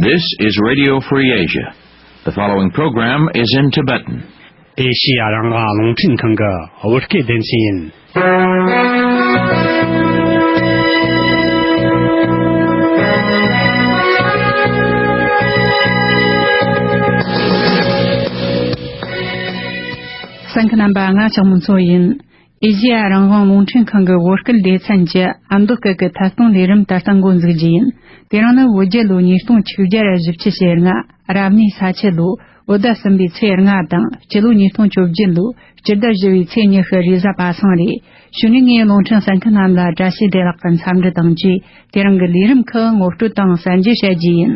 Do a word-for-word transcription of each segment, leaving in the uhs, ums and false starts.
This is Radio Free Asia. The following program is in Tibetan. ཨེ་ཤི་ཡ་རང་དབང་རླུང་འཕྲིན་ཁང་གི་བོད་སྐད་སྡེ་ཚན་ཡིན། གསན་མཁན་རྣམ་པ། ང་ལྕགས་མོ་མཚོ་ཡིན། ཨེ་ཤི་ཡ་རང་དབང་རླུང་འཕྲིན་ཁང་གི་བོད་སྐད་སྡེ་ཚན་གྱི་ཨ་མདོ་སྐད་ཀྱི་ཐད་གཏོང་ལས་རིམ་ད་ལྟ་འགོ་འཛུགས་རྒྱུ་ཡིན། དེ་རིང་ནི་བོད་རྒྱལ་ལོ་ཉིས་སྟོང་ཆིག་བརྒྱ་བཞི་བཅུ་ཞེ་ལྔ། རབ་གནས་ས་ཁྱི་ལོ་བོད་ཟླ་གསུམ་པའི་ཚེས་ལྔ་དང་། སྤྱི་ལོ་ཉིས་སྟོང་བཅོ་བརྒྱད་ལོ་སྤྱི་ཟླ་བཞི་པའི་ཚེས་ཉི་ཤུ་རེས་གཟའ་པ་སངས་རེད། གཞུག་ནས་ངས་རླུང་འཕྲིན་གསན་མཁན་རྣམས་ལ་བཀྲ་ཤིས་བདེ་ལེགས་ཀྱི་འཚམས་འདྲི་དང་བཅས། དེ་རིང་གི་ལས་རིམ་ཁག་ངོ་སྤྲོད་དང་གསན་རྒྱུ་བྱ་རྒྱུ་ཡིན།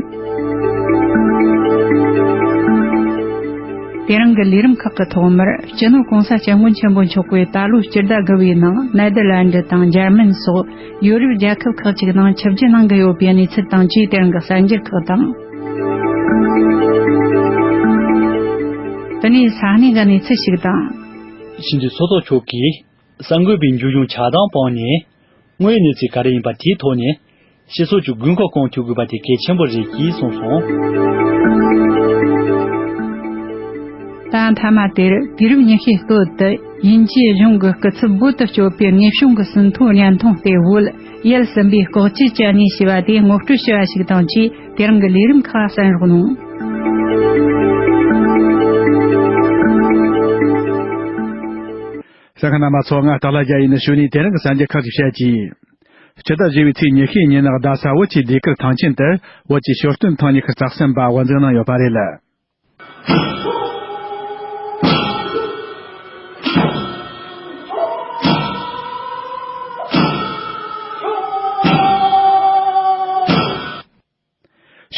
དེ་རིང་གི་ལས་རིམ་ཁག་གི་ཐོག་མར། སྤྱི་ནོར་༸གོང་ས་༸སྐྱབས་མགོན་ཆེན་པོ་མཆོག་གིས་ད་ལོའི་སྤྱི་ཟླ་དགུ་པའི་ནང་ནེ་དར་ལན་ཌི་དང་འཇར་མན་སོགས་ཡོ་རོབ་རྒྱལ་ཁབ་ཁག་ཅིག་ནང་ཆིབས་བསྒྱུར་གནང་གི་ཡོད་པའི་གནས་ཚུལ་དང་བཅས། དེ་རིང་གི་གསར་འགྱུར་ཁག་དང་། དེ་ནས་ས་གནས་ཀྱི་གནས་ཚུལ་ཞིག་དང་། ཕྱི་འབྲེལ་ཚོགས་གཙོ་མཆོག་གིས་གསར་འགོད་པའི་འཇུ་བྱུང་ཆགས་སྡང་སྤངས་ནས། དངོས་ཡོད་གནས་ཚུལ་ག་རེ་ཡིན་པ་དེའི་ཐོག་ནས་སྤྱི་ཚོགས་ཀྱི་དགོས་མཁོ་སྐོང་ཐུབ་དགོས་པ་དེ་གལ་ཆེན་པོ་རེད་ཅེས་གསུངས་སོང་། ད་མཐའ་མ་དེར་དུས་རབས་ཉི་ཤུའི་སྟོད་དུ་དབྱིན་ཇིའི་གཞུང་གི་སྐུ་ཚབ་བོད་དུ་སྐྱོད་པའི་དངོས་བྱུང་གི་ཟིན་ཐོའི་བརྙན་ཐུང་སྟེ། བོད་ཡུལ་གསུམ་པའི་ལྐོག་ཇུས་ཀྱི་གནས་ཞེས་པ་དེ་ངོ་སྤྲོད་ཞུ་བ་ཞིག་དང་བཅས། དེ་རིང་གི་ལས་རིམ་ཁག་གསན་རོགས་གནང་། གསན་མཁན་རྣམ་པ་ཚོ། ང་སྟག་ལྷ་རྒྱལ་ཡིན། གཞུག་ནས་དེ་རིང་གི་གསར་འགྱུར་ཁག་ཅིག་བཤད་ཀྱི། སྤྱི་ཟླ་བཞི་པའི་ཚེས་ཉི་ཤུའི་ཉིན། རྡ་ས་བོད་ཀྱི་ཟློས་གར་ཐང་ཆེན་དུ་བོད་ཀྱི་ཞོ་སྟོན་ཐེངས་ཉི་ཤུ་རྩ་གསུམ་པ་དབུ་འཛུགས་གནང་ཡོད་པ་རེད།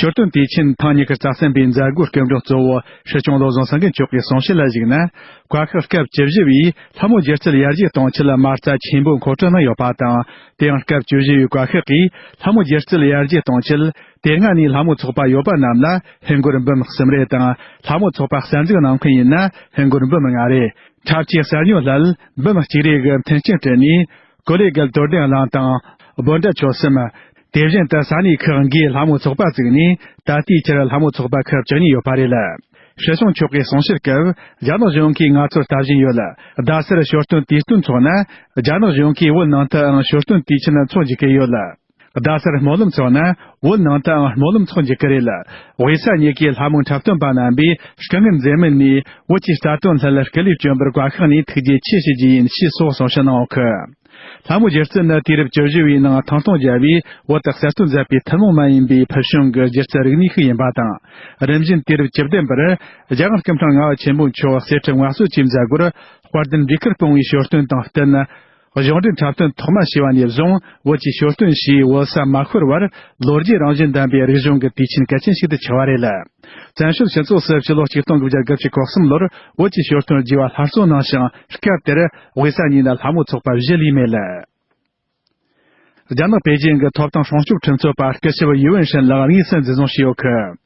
ཞོ་སྟོན་དུས་ཆེན་ཐེངས་ཉི་ཤུ་རྩ་གསུམ་པའི་མཛད་སྒོའི་སྐུ་མགྲོན་གཙོ་བོ་སྲིད་སྐྱོང་བློ་བཟང་སེང་གེ་མཆོག་གིས་གསུང་བཤད་ལ་གཞིགས་ན། བཀའ་ཤག་སྐབས་བཅུ་བཞི་པས་ལྷ་མོ་སྒྱུ་རྩལ་ཡར་རྒྱས་གཏོང་ཆེད་མ་རྩ་ཆེན་པོ་མཁོ་སྤྲོད་གནང་ཡོད་པ་དང་། དེ་ཡང་སྐབས་བཅུ་བཞི་པའི་བཀའ་ཤག་གིས་ལྷ་མོ་སྒྱུ་རྩལ་ཡར་རྒྱས་གཏོང་ཆེད། དེ་སྔ་ནས་ལྷ་མོ་ཚོགས་པ་ཡོད་པ་རྣམས་ལ་ཧིན་སྒོར་འབུམ་གསུམ་རེ་དང་། ལྷ་མོ་ཚོགས་པ་གསར་འཛུགས་གནང་མཁན་ཡིན་ན་ཧིན་སྒོར་འབུམ་ལྔ་རེ། འཁྲབ་ཆས་གསར་ཉོ་སླད་འབུམ་གཅིག་རེ་གི་མཐུན་རྐྱེན་སྤྲད་ནས། ཀོ་ལེ་གལ་དོ་ལྡན་གླིང་དང་། སྦོ་འདྲ་ཆོལ་གསུམ། དེ་བཞིན་དུ་ས་གནས་ཁག་འགའི་ལྷ་མོ་ཚོགས་པ་བཙུགས་ནས། ད་ལྟའི་ཆར་ལྷ་མོ་ཚོགས་པ་ཁག་བཅུ་གཉིས་ཡོད་པ་རེད། སྲིད་སྐྱོང་མཆོག་གིས་གསུང་བཤད་སྐབས། རྒྱ་ནག་གཞུང་གིས་ང་ཚོར་ལྟ་བཞིན་ཡོད། རྡ་སར་ཞོ་སྟོན་དུས་སྟོན་འཚོགས་ན། རྒྱ་ནག་གཞུང་གིས་བོད་ནང་དུའང་ཞོ་སྟོན་དུས་ཆེན་འཚོགས་འཇུག་གི་ཡོད། རྡ་སར་སྨོན་ལམ་འཚོགས་ན། བོད་ནང་དུའང་སྨོན་ལམ་འཚོགས་འཇུག་གི་རེད། དབུས་ས་གཉིས་ཀའི་ལྷ་མོ་འཁྲབ་སྟོན་པ་རྣམ་པས་སྐུ་ངལ་འཛེམ་མིན་ནས་བོད་ཀྱི་རྩ་དོན་སླད་སྐུ་ལས་བསྐྱོན་པར་བཀའ་ཤག་ནས་ཐུགས་རྗེ་ཆེ་ཞུ་རྒྱུ་ཡིན་ཞེས་སོགས་གསུང་བཤད་གནང་ཡོད་གི། ལྷ་མོ་སྒྱུ་རྩལ་ནི་དུས་རབས་བཅུ་བཞི་པའི་ནང་ཐང་སྟོང་རྒྱལ་པོས་བོད་དུ་གསར་གཏོད་མཛད་པའི་ཐུན་མོང་མ་ཡིན་པའི་ཕུལ་བྱུང་གི་སྒྱུ་རྩལ་རིག་གནས་ཤིག་ཡིན་པ་དང་། རིམ་བཞིན་དུས་རབས་བཅུ་བདུན་པར་རྒྱལ་དབང་སྐུ་ཕྲེང་ལྔ་པ་ཆེན་པོ་མཆོག་གསེར་ཁྲི་མངའ་གསོལ་གྱིས་མཛད་སྒོར་དཔལ་ལྡན་འབྲུག་མཁར་སྤུངས་པའི་ཞོ་སྟོན་དང་བསྟུན། གཞུང་འབྲེལ་འཁྲབ་སྟོན་ཐོག་མ་ཞེས་པ་ནས་བཟུང་བོད་ཀྱི་ཞོ་སྟོན་ཞེས་བོད་ས་མ་ཤོར་བར་ལོ་རྒྱུས་རང་བཞིན་ལྡན་པའི་རིག་གཞུང་གི་དུས་ཆེན་གལ་ཆེན་ཞིག་ཏུ་གྱུར་པ་རེད། བཙན་བྱོལ་སྤྱི་ཚོགས་སུ་ཕྱི་ལོ་ཆིག་སྟོང་དགུ་བརྒྱ་དགུ་བཅུ་གོ་གསུམ་ལོར་བོད་ཀྱི་ཞོ་སྟོན་རྒྱས་པ་སླར་གསོ་གནང་ཞིང་། སྐབས་དེར་དབུས་ས་གཉིས་ན་ལྷ་མོ་ཚོགས་པ་བཞི་ལས་མེད། རྒྱ་ནག་པེ་ཅིང་གི་ཐོབ་ཐང་སྲུང་སྐྱོབ་ཁྲིམས་རྩོད་པ་སྐུ་ཞབས་ཡུས་ཝུན་ཧྲན་ལགས་དངོས་སུ་འཛིན་བཟུང་བྱས་ཡོད་གི།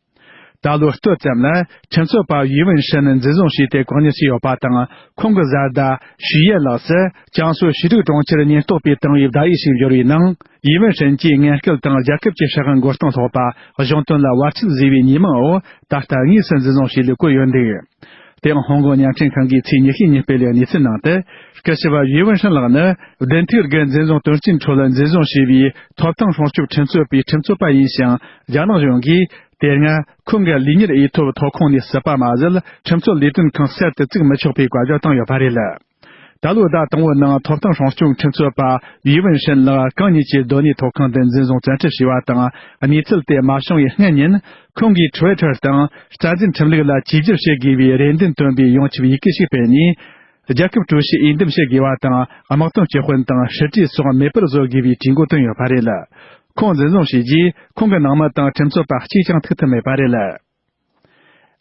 ད་ལོའི་སྟོད་ཙམ་ལ་ཁྲིམས་རྩོད་པ་ཡུས་ཝུན་ཧྲན་འཛིན་བཟུང་བྱས་ཏེ་བཀག་ཉར་བྱས་ཡོད་པ་དང་། ཁོང་གི་བཟའ་ཟླ་ཞུས་ཡེ་ལགས་སུ་ཅང་སུའུ་ཞི་ཀྲུའུ་གྲོང་ཁྱེར་ཉེན་རྟོག་པས་བཏང་བའི་བརྡ་ཡིག་ཞིག་འབྱོར་བའི་ནང་། ཡུས་ཝུན་ཧྲན་གྱིས་ངན་སྐུལ་དང་རྒྱལ་ཁབ་ཀྱི་ཧྲག་དབང་རྒོལ་གཏོང་སོགས་པ་གཞུང་དོན་ལ་བར་ཆད་བཟོས་པའི་ཉེས་མིང་འོག་ད་ལྟ་དངོས་སུ་འཛིན་བཟུང་བྱས་ལས་བཀོད་ཡོད་འདུག། དེའང་ཧོང་ཀོང་བརྙན་འཕྲིན་ཁང་གིས་ཚེས་ཉི་ཤུ་ཉིན་སྤེལ་བའི་གནས་ཚུལ་ནང་དུ། སྐུ་ཞབས་ཡུས་ཝུན་ཧྲན་ལགས་ནི་བདུན་ཐིག་དགུ་འཛིན་བཟུང་དོན་རྐྱེན་ཁྲོད་འཛིན་བཟུང་བྱས་པའི་ཐོབ་ཐང་སྲུང་སྐྱོབ་ཁྲིམས་རྩོད་པའི་ཁྲིམས་རྩོད་པ་ཡིན་ཞིང་། རྒྱ་ནག་གཞུང་གིས་དེ་སྔ་ཁོང་གི་ལུས་གཉེར་འོས་ཐོབ་ཐོ་ཁུངས་ནས་སྲིད་པ་མ་ཟད། ཁྲིམས་རྩོད་ལས་དོན་ཁང་གསར་དུ་བཙུགས་མི་ཆོག་པའི་བཀའ་རྒྱ་བཏང་ཡོད་པ་རེད། ད་ལོའི་ཟླ་དང་པོའི་ནང་ཐོབ་ཐང་སྲུང་སྐྱོབ་ཁྲིམས་རྩོད་པ་ཡུས་ཝུན་ཧྲན་ལགས་གང་ཉིད་ཀྱི་སྡོད་གནས་ཐོ་ཁང་དུ་འཛིན་བཟུང་བཙན་ཁྲིད་བྱས་པ་དང་། གནས་ཚུལ་དེ་མ་བྱུང་བའི་སྔ་ཉིན། ཁོང་གིས་ཁྲི་ཝེ་ཁྲེར་དང་རྩ་འཛིན་ཁྲིམས་ལུགས་ལ་བཅོས་བསྒྱུར་བྱེད་དགོས་པའི་རེ་འདུན་བཏོན་པའི་ཡོངས་ཁྱབ་ཡི་གེ་ཞིག་སྤེལ་ནས། རྒྱལ་ཁབ་ཀྲུའུ་ཞིས་འོས་འདེམས་བྱེད་དགོས་པ་དང་། དམག་དོན་སྤྱི་དཔོན་དང་ཧྲི་ཀྲི་སོགས་མེད་པར་བཟོ་དགོས་པའི་གྲོས་འགོ་བཏོན་ཡོད་པ་རེད། ཁོང་འཛིན་བཟུང་བྱས་རྗེས། ཁོང་གི་ནང་མི་དང་ཁྲིམས་རྩོད་པ་གཅིག་ཀྱང་ཐུག་ཐུབ་མེད་པ་རེད།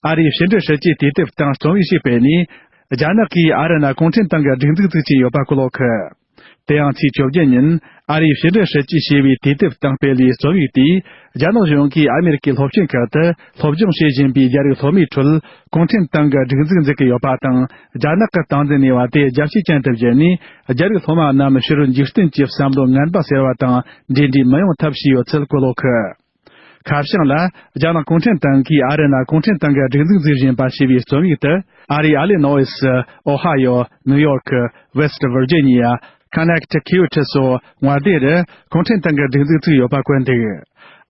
ཨ་རིའི་ཕྱི་འབྲེལ་སྲིད་ཇུས་དུས་དེབ་སྟེང་རྩོམ་ཡིག་ཞིག་སྤེལ་ནས། རྒྱ་ནག་གིས་ཨ་རི་ན་གུང་ཁྲན་ཏང་གི་སྒྲིག་འཛུགས་བཙུགས་ཀྱིན་ཡོད་པ་བཀོད་ཡོད་གི། དེ་ཡང་ཚེས་བཅོ་བརྒྱད་ཉིན། ཨ་རིའི་ཕྱི་འབྲེལ་སྲིད་ཇུས་ཞེས་པའི་དུས་དེབ་སྟེང་སྤེལ་བའི་རྩོམ་ཡིག་དེས། རྒྱ་ནག་གཞུང་གིས་ཨ་མེ་རི་ཀའི་སློབ་ཆེན་ཁག་ཏུ་སློབ་སྦྱོང་བྱེད་བཞིན་པའི་རྒྱ་རིགས་སློབ་མའི་ཁྲོད། གུང་ཁྲན་ཏང་གི་སྒྲིག་འཛུགས་འཛུགས་ཀྱི་ཡོད་པ་དང་། རྒྱ་ནག་གི་སྟངས་འཛིན་ནུས་པ་དེ་རྒྱ་སྐྱེད་ཅན་དུ་བརྒྱུད་ནས། རྒྱ་རིགས་སློབ་མ་རྣམས་ཕྱི་རོལ་འཇིག་རྟེན་གྱི་བསམ་བློ་ངན་པ་ཟེར་བ་དང་འབྲེལ་འདྲིས་མི་ཡོང་ཐབས་བྱས་ཡོད་ཚུལ་བཀོད་ཡོད་གི། ཁ་བྱང་ལ། རྒྱ་ནག་གུང་ཁྲན་ཏང་གིས་ཨ་རི་ནང་གུང་ཁྲན་ཏང་གི་སྒྲིག་འཛུགས་འཛུགས་བཞིན་པ་ཞེས་པའི་རྩོམ་ཡིག་དེ། ཨ་རིའི་ཨི་ལི་ནོ་ཝིས། ཨོ་ཧ་ཡོ། ནིའུ་ཡོག། West Virginia། Connecticut སོགས་མངའ་སྡེ་རུ་གུང་ཁྲན་ཏང་གི་སྒྲིག་འཛུགས་བཙུགས་ཡོད་པ་བཀོད་འདུག་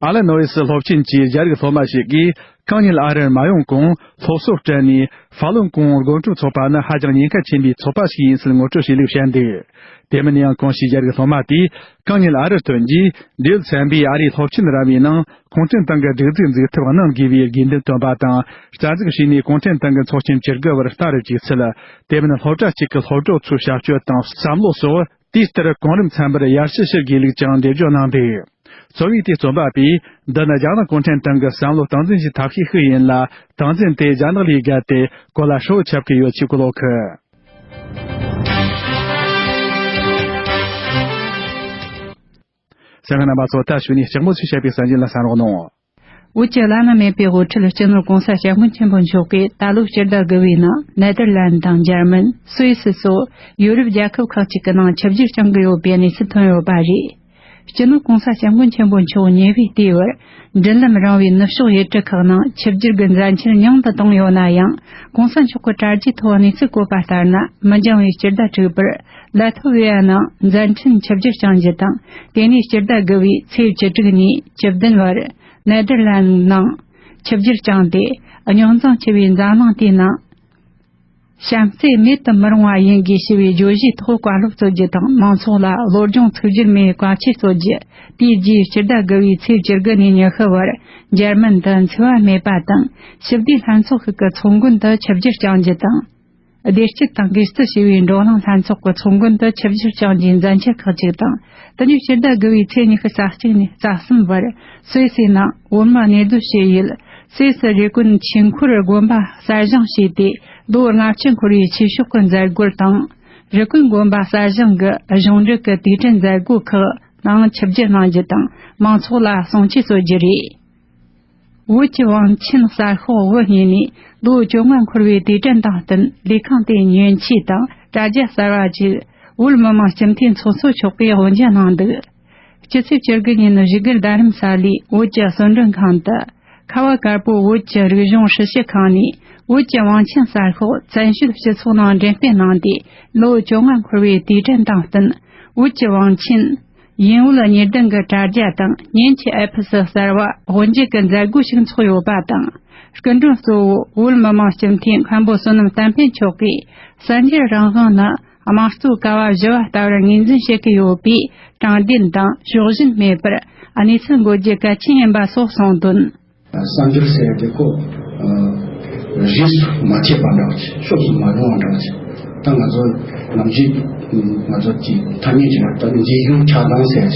ཨ་ལི་ནོ་ཝིས་སློབ་ཆེན་གྱི་རྒྱ་རིགས་སློབ་མ་ཞིག་གིས། གང་ཉིད་ཨ་རིར་མ་ཡོང་གོང་སློབ་གསོ་སྤྲད་ནས་ཧྥ་ལུན་གོང་སྒོམ་སྒྲུབ་ཚོགས་པ་ནི་ཧ་ཅང་ཉེན་ཁ་ཆེན་པོའི་ཚོགས་པ་ཞིག་ཡིན་ཚུལ་ངོ་སྤྲོད་བྱས་ལུགས་བཤད་འདུག་དེ་མིན་ཡང་གོང་ཞུས་རྒྱ་རིགས་སློབ་མ་དེས། གང་ཉིད་ཨ་རིར་ཐོན་རྗེས། འབྲེལ་ཡོད་ཚན་པས་ཨ་རིའི་སློབ་ཆེན་ར་བའི་ནང་གུང་ཁྲན་ཏང་གི་སྒྲིག་འཛུགས་འཛུགས་ཐབས་གནང་དགོས་པའི་དགོས་འདུན་བཏོན་པ་དང་། རྩ་འཛུགས་བྱས་ནས་གུང་ཁྲན་ཏང་གི་ཚོགས་ཆེན་བཅུ་དགུ་བར་ལྟ་རུ་བཅུག་ཚུལ། དེ་མིན་སློབ་གྲྭ་གཅིག་གི་སློབ་གྲོགས་ཚོའི་བྱ་སྤྱོད་དང་བསམ་བློ་སོགས། དེའི་ལྟར་གོང་རིམ་ཚན་པར་ཡར་ཞུ་ཞུ་དགོས་ལུགས་ཀྱང་འགྲེལ་བརྗོད་གནང་འདུག་རྩོམ་ཡིག་དེའི་རྩོམ་པ་པས། འདི་ནི་རྒྱ་ནག་གུང་ཁྲན་ཏང་གི་བསམ་བློ་སྟངས་འཛིན་གྱི་ཐབས་ཤེས་ཤིག་ཡིན་ལ། སྟངས་འཛིན་དེ་རྒྱ་ནག་ལས་བརྒལ་ཏེ་གོ་ལ་ཧྲིལ་བོ་ཁྱབ་ཀྱི་ཡོད་ཅེས་གོ་ལོག་གི་གསན་མཁན་རྣམ་པ་ཚོ། ད་ཞུ་ནས་ལྕགས་མོ་ཆུ་བཤད་པའི་གསར་འགྱུར་ལ་གསན་རོགས་གནང་། བོད་ཀྱི་བླ་ན་མེད་པའི་དབུ་ཁྲིད་སྤྱི་ནོར་༸གོང་ས་༸སྐྱབས་མགོན་ཆེན་པོ་མཆོག་གིས་ད་ལོའི་སྤྱི་ཟླ་དགུ་པའི་ནང་ནེ་དར་ལན་དང་འཇར་མན། སུད་སི་སོགས་ཡོ་རོབ་རྒྱལ་ཁབ་ཁག་ཅིག་གི་ནང་ཆིབས་བསྒྱུར་བསྐྱངས་ཀྱི་ཡོད་པའི་གནས་ཚུལ་ཐོན་ཡོད་པ་རེད། སྤྱི་ནོར་༸གོང་ས་༸སྐྱབས་མགོན་ཆེན་པོ་མཆོག་ཉེ་བའི་ལྟའི་བར་མགྲིན་ལམ་རིང་བའི་ནུབ་ཕྱོགས་ཡུལ་གྲུ་ཁག་ནང་ཆིབས་བསྒྱུར་གྱི་མཛད་འཆར་ཉུང་དུ་བཏང་ཡོད་ན་ཡང་།༸གོང་ས་མཆོག་གི་དྲ་རྒྱའི་ཐོག་གནས་ཚུལ་བཀོད་པ་ལྟར་ན། མི་འགྱངས་པའི་སྤྱི་ཟླ་དྲུག་པར་ལ་ཐོ་ཝེ་ཡ་ནང་མཛད་འཕྲིན་ཆིབས་བསྒྱུར་བསྐྱང་རྒྱུ་དང་། དེ་ནས་སྤྱི་ཟླ་དགུ་པའི་ཚེས་བཅུ་དྲུག་ནས་བཅུ་བདུན་བར་ནེ་དར་ལན་ནང་ཆིབས་བསྒྱུར་བསྐྱངས་ཏེ། རྙོག་འཛིང་ཆེ་བའི་འཛམ་གླིང་དེའི་ནང་བྱམས་བརྩེ་མེད་དུ་མི་རུང་བ་ཡིན་དགོས་ཞེས་པའི་བརྗོད་གཞིའི་ཐོག་བཀའ་སློབ་སྩོལ་རྒྱུ་དང་། མང་ཚོགས་ལ་བློ་སྦྱོང་ཚིག་སྦྱོར་མེད་བཀའ་ཆོས་སྩོལ་རྒྱུ། དེའི་རྗེས་སྤྱི་ཟླ་དགུ་པའི་ཚེས་བཅུ་དགུ་ནས་ཉི་ཤུ་བར་འཇར་མན་དུ་འཚེ་བ་མེད་པ་དང་། ཞི་བདེའི་ལྷན་ཚོགས་ཤིག་གི་ཚོགས་མགོན་དུ་ཆིབས་བསྒྱུར་བསྐྱང་རྒྱུ་དང་། བདེ་སྐྱིད་དང་དགེ་རྩིས་ཞེས་པའི་འགྲོ་གླེང་ལྷན་ཚོགས་ཀྱི་ཚོགས་མགོན་དུ་ཆིབས་བསྒྱུར་བསྐྱང་རྒྱུའི་མཛད་འཆར་ཁག་ཅིག་དང་། དེ་ནས་སྤྱི་ཟླ་དགུ་པའི་ཚེས་ཉི་ཤུ་རྩ་གཅིག་ནས་རྩ་གསུམ་བར་སུད་སིའི་ནང་བོད་མི་གནས་སྡོད་བྱེད་ཡུལ་སུད་སི་རི་ཀོན་ཆོས་འཁོར་དགོན་པ་གསར་བཞེངས་བྱས་ཏེ། ལོ་ལྔ་བཅུ་འཁོར་བའི་ཆོས་ཕྱོགས་ཀྱི་མཛད་སྒོར་དང་། རི་ཀོན་དགོན་པ་གསར་བཞེངས་ཀྱི་གཞུང་འབྲེལ་གྱི་དུས་དྲན་མཛད་སྒོ་ཁག་ནང་ཆིབས་བསྒྱུར་གནང་རྒྱུ་དང་། མང་ཚོགས་ལ་གསུང་ཆོས་སྩོལ་རྒྱུ་རེད། བོད་ཀྱི་བང་ཆེན་གསར་ཤོག་དབུ་བརྙེས་ནས་ལོ་བཅོ་ལྔ་འཁོར་བའི་དུས་དྲན་དང་བསྟུན། ལས་ཁང་དེའི་མཉེན་ཆས་དང་དྲ་རྒྱ་གསར་བ་བཅས་བོད་མི་མང་སྤྱི་འཐུས་ཚོགས་གཙོ་མཆོག་གིས་དབུ་འབྱེད་གནང་འདུག་སྤྱི་ཚེས་བཅུ་དགུ་ཉིན་བཞུགས་སྒར་རྡ་རམ་ས་ལའི་བོད་ཀྱི་གསོལ་མགྲོན་ཁང་དུ། ཁ་བ་དཀར་པོ་བོད་ཀྱི་རིག་གཞུང་སྲི་ཞུ་ཁང་ནས་བོད་ཀྱི་བང་ཆེན་གསར་ཤོག་བཙན་བྱོལ་སྤྱི་ཚོགས་ནང་འགྲེམས་སྤེལ་གནང་སྟེ། ལོ་བཅོ་ལྔ་འཁོར་བའི་དུས་དྲན་དང་བསྟུན། བོད་ཀྱི་བང་ཆེན་ཡིན་འོད་གཉིས་ལྡན་གྱི་དྲ་རྒྱ་དང་མཉེན་ཆས་ཨེ་ཕི་སི་གསར་བ་དབུ་འབྱེད་ཀྱི་མཛད་སྒོ་ཞིག་འཚོགས་ཡོད་པ་དང་། སྐུ་མགྲོན་གཙོ་བོ་བོད་མི་མང་སྤྱི་འཐུས་མཁན་པོ་བསོད་ནམས་བསྟན་འཕེལ་མཆོག་གིས། གསར་འགྱུར་རང་དབང་ནི་དམངས་གཙོའི་ཀ་བ་བཞི་བ་ལྟ་བུར་ངོས་འཛིན་བྱེད་ཀྱི་ཡོད་པས། དྲང་བདེན་དང་ཕྱོགས་ཞེན་མེད་པར་གནས་ཚུལ་འགོད་རྒྱུ་གལ་ཆེན་ཡིན་པ་སོགས་གསུངས་དོན། གསར་འགྱུར་ཟེར་ཡ་དེ་ཁོ་རིས་སུ་མ་ཆད་པ་འདྲ་བ་ཅིག་ཕྱོགས་སུ་མ་ལྷུང་བ་འདྲ་བ་ཅིག་ད་ང་ཚོ་ནམ་རྒྱུན་ང་ཚོ་གི་ཐ་སྙད་ཅིག་ད་འཇིགས་སྐྱོང་ཆགས་སྡང་ཟེར་